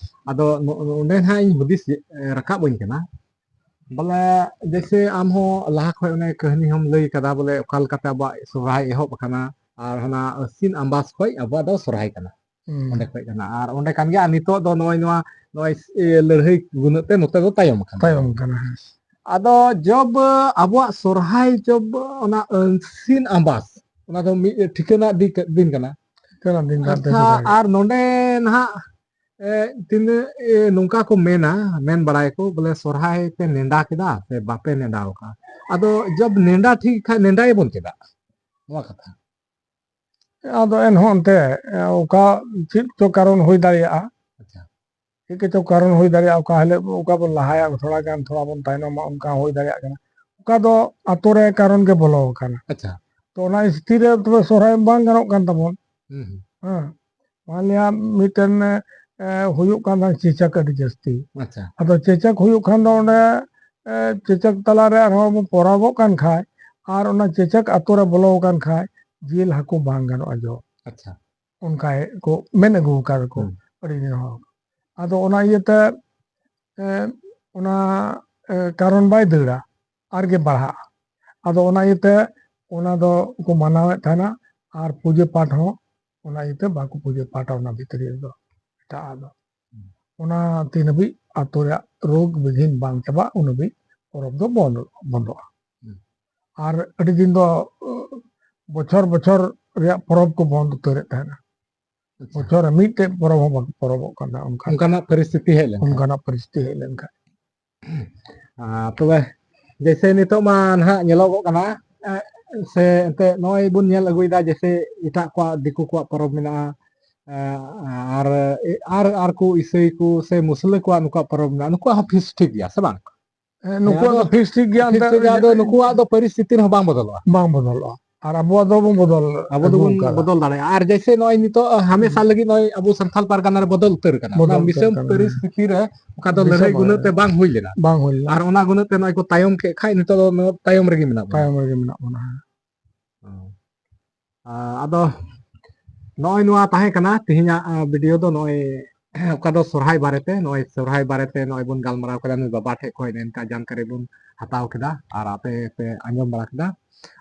ᱟᱫᱚ ᱱᱚ-, ᱱᱚᱰᱮ ᱱᱟᱦᱟᱜ ᱤᱧ ᱦᱩᱫᱤᱥ ᱨᱟᱠᱟᱵ ᱟᱹᱧ ᱠᱟᱱᱟ, ᱵᱚᱞᱮ, ᱡᱮᱭᱥᱮ ᱟᱢ ᱦᱚᱸ ᱞᱟᱦᱟ ᱠᱷᱚᱱ ᱚᱱᱮ ᱠᱟᱹᱦᱱᱤ ᱦᱚᱸᱢ ᱞᱟᱹᱭ ᱠᱟᱫᱟ, ᱵᱚᱞᱮ, ᱚᱠᱟ ᱞᱮᱠᱟᱛᱮ ᱟᱵᱚᱣᱟᱜ ᱥᱚᱦᱨᱟᱭ ᱮᱦᱚᱵ ᱟᱠᱟᱱᱟ, ᱟᱨ ᱚᱱᱟ ᱟᱹᱥᱤᱱ ᱟᱢᱵᱟᱥ ᱠᱷᱚᱱ ᱟᱵᱚᱣᱟᱜ ᱫᱚ ᱥᱚᱦᱨᱟᱭ ᱠᱟᱱᱟ᱾ ᱦᱩᱸ᱾ ᱚᱸᱰᱮ ᱠᱷᱚᱡ ᱠᱟᱱᱟ᱾ ᱟᱨ ᱚᱸᱰᱮ ᱠᱟᱱ ᱜᱮᱭᱟ, ᱟᱨ ᱱᱤᱛᱚᱜ ᱫᱚ ᱱᱚᱜᱼᱚᱭ ᱱᱚᱣᱟ, ᱱᱚᱜᱼᱚᱭ ᱤᱭᱟᱹ ᱞᱟᱹᱲᱦᱟᱹᱭ ᱜᱩᱱᱟᱹᱜ ᱛᱮ ᱱᱚᱛᱮ ᱫᱚ ᱛᱟᱭᱚᱢ ᱟᱠᱟᱱᱟ᱾ ᱛᱟᱭᱚᱢ ᱟᱠᱟᱱᱟ, ᱦᱮᱸ᱾ ᱟᱫᱚ ᱡᱚᱵ ᱟᱵᱚᱣᱟᱜ ᱥᱚᱨᱦᱟᱭ ᱡᱚᱵ ᱚᱱᱟ ᱟᱹᱥᱤᱱ ᱟᱢᱵᱟᱥ, ᱚᱱᱟ ᱫᱚ ᱢᱤᱫ ᱴᱷᱤᱠᱟᱹᱱᱟ ᱫᱤ-, ᱫᱤᱱ ᱠᱟᱱᱟ᱾ ᱴᱷᱤᱠᱟᱹᱱᱟ ᱫᱤᱱ ᱠᱟᱱ ᱟᱪᱪᱷᱟ, ᱛᱟᱵᱚᱱᱟ᱾ ᱟᱨ ᱱᱚᱰᱮ ᱱᱟᱦᱟᱜ, ᱮ, ᱛᱤᱱᱟᱹᱜ, ᱮ, ᱱᱚᱝᱠᱟ ᱠᱚ ᱢᱮᱱᱟ, ᱢᱮᱱ ᱵᱟᱲᱟᱭᱟᱠᱚ ᱵᱚᱞᱮ ᱥᱚᱨᱦᱟᱭ ᱯᱮ ᱱᱮᱰᱟ ᱠᱮᱫᱟ ᱥᱮ ᱵᱟᱯᱮ ᱱᱮᱰᱟ ᱟᱠᱟᱫᱼᱟ? ᱟᱫᱚ ᱡᱚᱵ ᱱᱮᱰᱟ ᱴᱷᱤᱠ ᱠᱷᱟᱡ ᱱᱮᱰᱟᱭᱟᱵᱚᱱ ᱪᱮᱫᱟᱜ? ᱱᱚᱣᱟ ᱠᱟᱛᱷᱟ᱾ ᱟᱫᱚ ᱮᱱᱦᱚᱸ ᱚᱱᱛᱮ, ᱮ, ᱚᱠᱟ ᱪᱮᱫ ᱪᱚ ᱠᱟᱨᱚᱱ ᱦᱩᱭ ᱫᱟᱲᱮᱭᱟᱜᱼᱟ᱾ ᱟᱪᱪᱷᱟ᱾ ᱪᱮᱫ ᱠᱚᱪᱚ ᱠᱟᱨᱚᱱ ᱦᱩᱭ ᱫᱟᱲᱮᱭᱟᱜᱼᱟ, ᱚᱠᱟ ᱦᱤᱞᱳᱜ ᱚᱠᱟ ᱵᱚᱱ ᱞᱟᱦᱟᱭᱟ, ᱛᱷᱚᱲᱟ ᱜᱟᱱ ᱛᱷᱚᱲᱟ ᱵᱚᱱ ᱛᱟᱭᱱᱚᱢᱟ, ᱚᱱᱠᱟ ᱦᱩᱭ ᱫᱟᱲᱮᱭᱟᱜ ᱠᱟᱱᱟ᱾ ᱚᱠᱟ ᱫᱚ ᱟᱛᱳ ᱨᱮ ᱠᱟᱨᱚᱱ ᱜᱮ ᱵᱚᱞᱚ ᱟᱠᱟᱱᱟ᱾ ᱟᱪᱪᱷᱟ᱾ ᱛᱚ ᱚᱱᱟ ᱥᱛᱷᱤᱛᱤ ᱨᱮ ᱛᱚᱵᱮ ᱥᱚᱨᱦᱟᱭ ᱵᱟᱝ ᱜᱟᱱᱚᱜ ᱠᱟᱱ ᱛᱟᱵᱚᱱ᱾ ᱦᱩᱸ, ᱦᱩᱸ᱾ ᱦᱮᱸ, ᱢᱟᱱᱞᱤᱭᱟ ᱢᱤᱫᱴᱮᱱ, ᱮ, ᱦᱩᱭᱩᱜ ᱠᱟᱱ ᱛᱟᱦᱮᱸᱫ ᱪᱮᱪᱟᱠ ᱟᱹᱰᱤ ᱡᱟᱹᱥᱛᱤ᱾ ᱟᱪᱪᱷᱟ᱾ ᱟᱫᱚ ᱪᱮᱪᱟᱠ ᱦᱩᱭᱩᱜ ᱠᱷᱟᱱ ᱫᱚ ᱚᱸᱰᱮ, ᱮ, ᱪᱮᱪᱟᱠ ᱛᱟᱞᱟᱨᱮ ᱟᱨᱦᱚᱸ ᱵᱚᱱ ᱯᱚᱨᱚᱵᱚᱜ ᱠᱟᱱ ᱠᱷᱟᱡ, ᱟᱨ ᱚᱱᱟ ᱪᱮᱪᱟᱠ ᱟᱛᱳ ᱨᱮ ᱵᱚᱞᱚ ᱟᱠᱟᱱ ᱠᱷᱟᱡ ᱡᱤᱞ ᱦᱟᱹᱠᱩ ᱵᱟᱝ ᱜᱟᱱᱚᱜᱼᱟ ᱡᱚᱢ᱾ ᱟᱪᱪᱷᱟ᱾ ᱚᱱᱠᱟ ᱠᱚ ᱢᱮᱱ ᱟᱹᱜᱩ ᱟᱠᱟᱫ ᱠᱚ᱾ ᱦᱩᱸ᱾ ᱟᱹᱰᱤ ᱫᱤᱱ ᱦᱚᱲ᱾ ᱟᱫᱚ ᱚᱱᱟ ᱤᱭᱟᱹᱛᱮ, ᱮ, ᱚᱱᱟ, ᱮ, ᱠᱟᱨᱚᱱ ᱵᱟᱭ ᱫᱟᱹᱲᱟ, ᱟᱨᱜᱮ ᱵᱟᱲᱦᱟᱜᱼᱟ᱾ ᱟᱫᱚ ᱚᱱᱟ ᱤᱭᱟᱹᱛᱮ ᱚᱱᱟ ᱫᱚ ᱠᱚ ᱢᱟᱱᱟᱣᱮᱫ ᱛᱟᱦᱮᱱᱟ, ᱟᱨ ᱯᱩᱡᱟᱹ ᱯᱟᱴ ᱦᱚᱸ ᱚᱱᱟ ᱤᱭᱟᱹᱛᱮ ᱵᱟᱠᱚ ᱯᱩᱡᱟᱹ ᱯᱟᱴᱟ ᱚᱱᱟ ᱵᱷᱤᱛᱨᱤ ᱨᱮᱫᱚ ᱮᱴᱟᱜ ᱫᱚ᱾ ᱦᱩᱸ᱾ ᱚᱱᱟ ᱛᱤᱱ ᱦᱟᱹᱵᱤᱡ ᱟᱛᱳ ᱨᱮᱭᱟᱜ ᱨᱳᱜᱽ ᱵᱤᱜᱷᱤᱱ ᱵᱟᱝ ᱪᱟᱵᱟᱜ, ᱩᱱ ᱦᱟᱹᱵᱤᱡ ᱯᱚᱨᱚᱵᱽ ᱫᱚ ᱵᱚᱱᱫᱚ, ᱵᱚᱱᱫᱚᱜᱼᱟ᱾ ᱦᱩᱸ᱾ ᱟᱨ ᱟᱹᱰᱤ ᱫᱤᱱ ᱫᱚ, ᱚ, ᱵᱚᱪᱷᱚᱨ ᱵᱚᱪᱷᱚᱨ ᱨᱮᱭᱟᱜ ᱯᱚᱨᱚᱵᱽ ᱠᱚ ᱵᱚᱱᱫ ᱩᱛᱟᱹᱨᱮᱫ ᱛᱟᱦᱮᱱᱟ᱾ ᱟᱪᱪᱷᱟ᱾ ᱵᱚᱪᱷᱚᱨ ᱨᱮ ᱢᱤᱫᱴᱮᱡ ᱯᱚᱨᱚᱵᱽ ᱦᱚᱸ ᱵᱟᱠᱚ ᱯᱚᱨᱚᱵᱚᱜ ᱠᱟᱱ ᱛᱟᱦᱮᱸᱱᱟ ᱚᱱᱠᱟ᱾ ᱚᱱᱠᱟᱱᱟᱜ ᱯᱚᱨᱤᱥᱛᱷᱤᱛᱤ ᱦᱮᱡ ᱞᱮᱱᱠᱷᱟᱱ᱾ ᱚᱱᱠᱟᱱᱟᱜ ᱯᱚᱨᱤᱥᱛᱷᱤᱛᱤ ᱦᱮᱡ ᱞᱮᱱᱠᱷᱟᱱ᱾ ᱟᱨ ᱛᱚᱵᱮ ᱡᱮᱭᱥᱮ ᱱᱤᱛᱚᱜ ᱢᱟ ᱱᱟᱦᱟᱜ ᱧᱮᱞᱚᱜᱚᱜ ᱠᱟᱱᱟ, ᱮ, ᱥᱮ ᱮᱱᱛᱮ ᱱᱚᱜᱼᱚᱭ ᱵᱚᱱ ᱧᱮᱞ ᱟᱹᱜᱩᱭᱮᱫᱟ, ᱡᱮᱭᱥᱮ ᱮᱴᱟᱜ ᱠᱚᱣᱟᱜ, ᱫᱤᱠᱩ ᱠᱚᱣᱟᱜ ᱯᱚᱨᱚᱵᱽ ᱢᱮᱱᱟᱜᱼᱟ, ᱮ, ᱟᱨ, ᱟᱨ, ᱟᱨ ᱠᱚ ᱤᱥᱟᱹᱭ ᱠᱚ ᱥᱮ ᱢᱩᱥᱞᱟᱹ ᱠᱚᱣᱟᱜ ᱱᱩᱠᱩᱣᱟᱜ ᱯᱚᱨᱚᱵᱽ ᱢᱮᱱᱟᱜᱼᱟ, ᱱᱩᱠᱩᱣᱟᱜ ᱦᱚᱸ ᱯᱷᱤᱥ ᱴᱷᱤᱠ ᱜᱮᱭᱟ ᱥᱮ ᱵᱟᱝ? ᱦᱮᱸ, ᱱᱩᱠᱩᱣᱟᱜ ᱦᱮᱸ, ᱫᱚ ᱟᱫᱚ ᱯᱷᱤᱥ ᱴᱷᱤᱠ ᱜᱮᱭᱟ, ᱯᱷᱤᱥ ᱮᱱᱛᱮ ᱴᱷᱤᱠ ᱜᱮᱭᱟ, ᱟᱫᱚ ᱱᱩᱠᱩᱣᱟᱜ ᱫᱚ ᱯᱚᱨᱤᱥᱛᱷᱤᱛᱤ ᱨᱮᱦᱚᱸ ᱵᱟᱝ ᱵᱚᱫᱚᱞᱚᱜᱼᱟ᱾ ᱵᱟᱝ ᱵᱚᱫᱚᱞᱚᱜᱼᱟ᱾ ᱟᱨ ᱟᱵᱚᱣᱟᱜ ᱫᱚᱵᱚᱱ ᱟᱵᱚ ᱵᱚᱫᱚᱞ ᱫᱟᱲᱮᱭᱟᱜᱼᱟ᱾ ᱟᱨ ᱡᱮᱭᱥᱮ ᱱᱚᱜᱼᱚᱭ ᱱᱤᱛᱚᱜ ᱦᱟᱢᱮᱥᱟ ᱞᱟᱹᱜᱤᱫ ᱱᱚᱜᱼᱚᱭ ᱟᱵᱚ ᱥᱟᱱᱛᱟᱞ ᱯᱟᱨᱜᱟᱱᱟ ᱨᱮ ᱵᱚᱫᱚᱞ ᱩᱛᱟᱹᱨ ᱠᱟᱱᱟ᱾ ᱚᱱᱟ ᱵᱚᱫᱚᱞ ᱩᱛᱟᱹᱨ ᱫᱤᱥᱚᱢ ᱠᱟᱱᱟ᱾ ᱯᱚᱨᱤᱥᱛᱷᱤᱛᱤ ᱨᱮ ᱚᱠᱟ ᱫᱚ ᱫᱤᱥᱚᱢ ᱞᱟᱹᱲᱦᱟᱹᱭ ᱜᱩᱱᱟᱹᱣ ᱛᱮ ᱵᱟᱝ ᱦᱩᱭ ᱞᱮᱱᱟ᱾ ᱵᱟᱝ ᱦᱩᱭ ᱞᱮᱱᱟ᱾ ᱟᱨ ᱚᱱᱟ ᱜᱩᱱᱟᱹᱣ ᱛᱮ ᱱᱚᱜᱼᱚᱭ ᱠᱚ ᱛᱟᱭᱚᱢ ᱠᱮᱫ ᱠᱷᱟᱡ ᱱᱤᱛᱚᱜ ᱫᱚ ᱱᱚᱣᱟ ᱛᱟᱭᱚᱢ ᱨᱮᱜᱮ ᱢᱮᱱᱟᱜ ᱵᱚᱱᱟ᱾ ᱛᱟᱭᱚᱢ ᱨᱮᱜᱮ ᱢᱮᱱᱟᱜ ᱵᱚᱱᱟ, ᱦᱮᱸ᱾ ᱦᱮᱸ᱾ ᱟ, ᱟᱫᱚ ᱱᱚᱜᱼᱚᱭ ᱱᱚᱣᱟ ᱛᱟᱦᱮᱸ ᱠᱟᱱᱟ ᱛᱮᱦᱮᱧᱟᱜ, ᱟ, ᱵᱷᱤᱰᱤᱭᱳ ᱫᱚ ᱱᱚᱜᱼᱚᱭ ᱚᱠᱟ ᱫᱚ ᱥᱚᱨᱦᱟᱭ ᱵᱟᱨᱮᱛᱮ, ᱱᱚᱜᱼᱚᱭ ᱥᱚᱨᱦᱟᱭ ᱵᱟᱨᱮᱛᱮ ᱱᱚᱜᱼᱚᱭ ᱵᱚᱱ ᱜᱟᱞᱢᱟᱨᱟᱣ ᱠᱮᱫᱟ, ᱱᱩᱭ ᱵᱟᱵᱟ ᱴᱷᱮᱡ ᱠᱷᱚᱡ ᱱᱮᱝᱠᱟ ᱡᱟᱱᱠᱟᱨᱤ ᱵᱚᱱ ᱦᱟᱛᱟᱣ ᱠᱮᱫᱟ ᱟᱨ ᱟᱯᱮ ᱯᱮ ᱟᱸᱡᱚᱢ ᱵᱟᱲᱟ ᱠᱮᱫᱟ᱾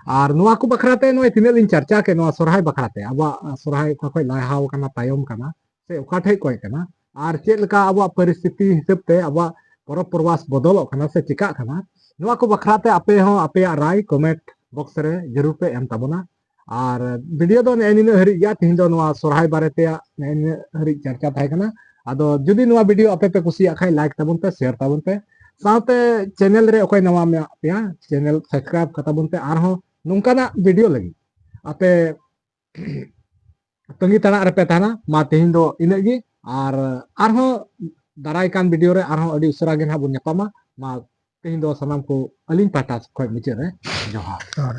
ᱟᱨ ᱱᱚᱣᱟ ᱠᱚ ᱵᱟᱠᱷᱨᱟ ᱛᱮ ᱱᱚᱜᱼᱚᱭ ᱛᱤᱱᱟᱹᱜ ᱞᱤᱧ ᱪᱟᱨᱪᱟ ᱠᱮᱫ, ᱱᱚᱣᱟ ᱥᱚᱨᱦᱟᱭ ᱵᱟᱠᱷᱨᱟ ᱛᱮ, ᱟᱵᱚᱣᱟᱜ ᱥᱚᱨᱦᱟᱭ ᱚᱠᱟ ᱠᱷᱚᱡ ᱞᱟᱦᱟᱣ ᱠᱟᱱᱟ, ᱛᱟᱭᱚᱢ ᱠᱟᱱᱟ, ᱥᱮ ᱚᱠᱟ ᱴᱷᱮᱡ ᱠᱷᱚᱡ ᱠᱟᱱᱟ, ᱟᱨ ᱪᱮᱫ ᱞᱮᱠᱟ ᱟᱵᱚᱣᱟᱜ ᱯᱚᱨᱤᱥᱛᱷᱤᱛᱤ ᱦᱤᱥᱟᱹᱵ ᱛᱮ ᱟᱵᱚᱣᱟᱜ ᱯᱚᱨᱚᱵᱽ ᱯᱚᱨᱵᱟᱥ ᱵᱚᱫᱚᱞᱚᱜ ᱠᱟᱱᱟ ᱥᱮ ᱪᱤᱠᱟᱜ ᱠᱟᱱᱟ, ᱱᱚᱣᱟ ᱠᱚ ᱵᱟᱠᱷᱨᱟ ᱛᱮ ᱟᱯᱮ ᱦᱚᱸ ᱟᱯᱮᱭᱟᱜ ᱨᱟᱭ ᱠᱚᱢᱮᱱᱴ ᱵᱚᱠᱥ ᱨᱮ ᱡᱟᱹᱨᱩᱲ ᱯᱮ ᱮᱢ ᱛᱟᱵᱚᱱᱟ᱾ ᱟᱨ ᱵᱷᱤᱰᱤᱭᱳ ᱫᱚ ᱱᱮᱜᱼᱮ ᱱᱤᱱᱟᱹᱜ ᱦᱟᱹᱨᱤᱡ ᱜᱮᱭᱟ᱾ ᱛᱤᱦᱤᱧ ᱫᱚ ᱱᱚᱣᱟ ᱥᱚᱨᱦᱟᱭ ᱵᱟᱨᱮ ᱛᱮᱭᱟᱜ ᱱᱮᱜᱼᱮ ᱱᱤᱱᱟᱹᱜ ᱦᱟᱹᱨᱤᱡ ᱪᱟᱨᱪᱟ ᱛᱟᱦᱮᱸ ᱠᱟᱱᱟ᱾ ᱟᱫᱚ ᱡᱩᱫᱤ ᱱᱚᱣᱟ ᱵᱷᱤᱰᱤᱭᱳ ᱟᱯᱮ ᱯᱮ ᱠᱩᱥᱤᱭᱟᱜ ᱠᱷᱟᱡ, ᱞᱟᱭᱤᱠ ᱛᱟᱵᱚᱱ ᱯᱮ, ᱥᱮᱭᱟᱨ ᱛᱟᱵᱚᱱ ᱯᱮ, ᱥᱟᱶᱛᱮ ᱪᱮᱱᱮᱞ ᱨᱮ ᱚᱠᱚᱭ ᱱᱟᱣᱟ ᱢᱮᱱᱟᱜ ᱯᱮᱭᱟ, ᱪᱮᱱᱮᱞ ᱥᱟᱵᱥᱠᱨᱟᱭᱤᱵ ᱠᱟᱛᱟ ᱵᱚᱱ ᱯᱮ᱾ ᱟᱨᱦᱚᱸ ᱱᱚᱝᱠᱟᱱᱟᱜ ᱵᱷᱤᱰᱤᱭᱳ ᱞᱟᱹᱜᱤᱫ ᱟᱯᱮ ᱛᱟᱺᱜᱤ ᱛᱟᱲᱟᱜ ᱨᱮᱯᱮ ᱛᱟᱦᱮᱱᱟ᱾ ᱢᱟ ᱛᱮᱦᱮᱧ ᱫᱚ ᱤᱱᱟᱹᱜ ᱜᱮ, ᱟᱨ ᱟᱨᱦᱚᱸ ᱫᱟᱨᱟᱭ ᱠᱟᱱ ᱵᱷᱤᱰᱤᱭᱳ ᱨᱮ ᱟᱨᱦᱚᱸ ᱟᱹᱰᱤ ᱩᱥᱟᱹᱨᱟ ᱜᱮ ᱱᱟᱦᱟᱜ ᱵᱚᱱ ᱧᱟᱯᱟᱢᱟ᱾ ᱢᱟ ᱛᱮᱦᱮᱧ ᱫᱚ ᱥᱟᱱᱟᱢ ᱠᱚ ᱟᱹᱞᱤᱧ ᱯᱟᱦᱴᱟ ᱠᱷᱚᱱ ᱢᱩᱪᱟᱹᱫ ᱨᱮ ᱡᱚᱦᱟᱨ᱾ ᱡᱚᱦᱟᱨ᱾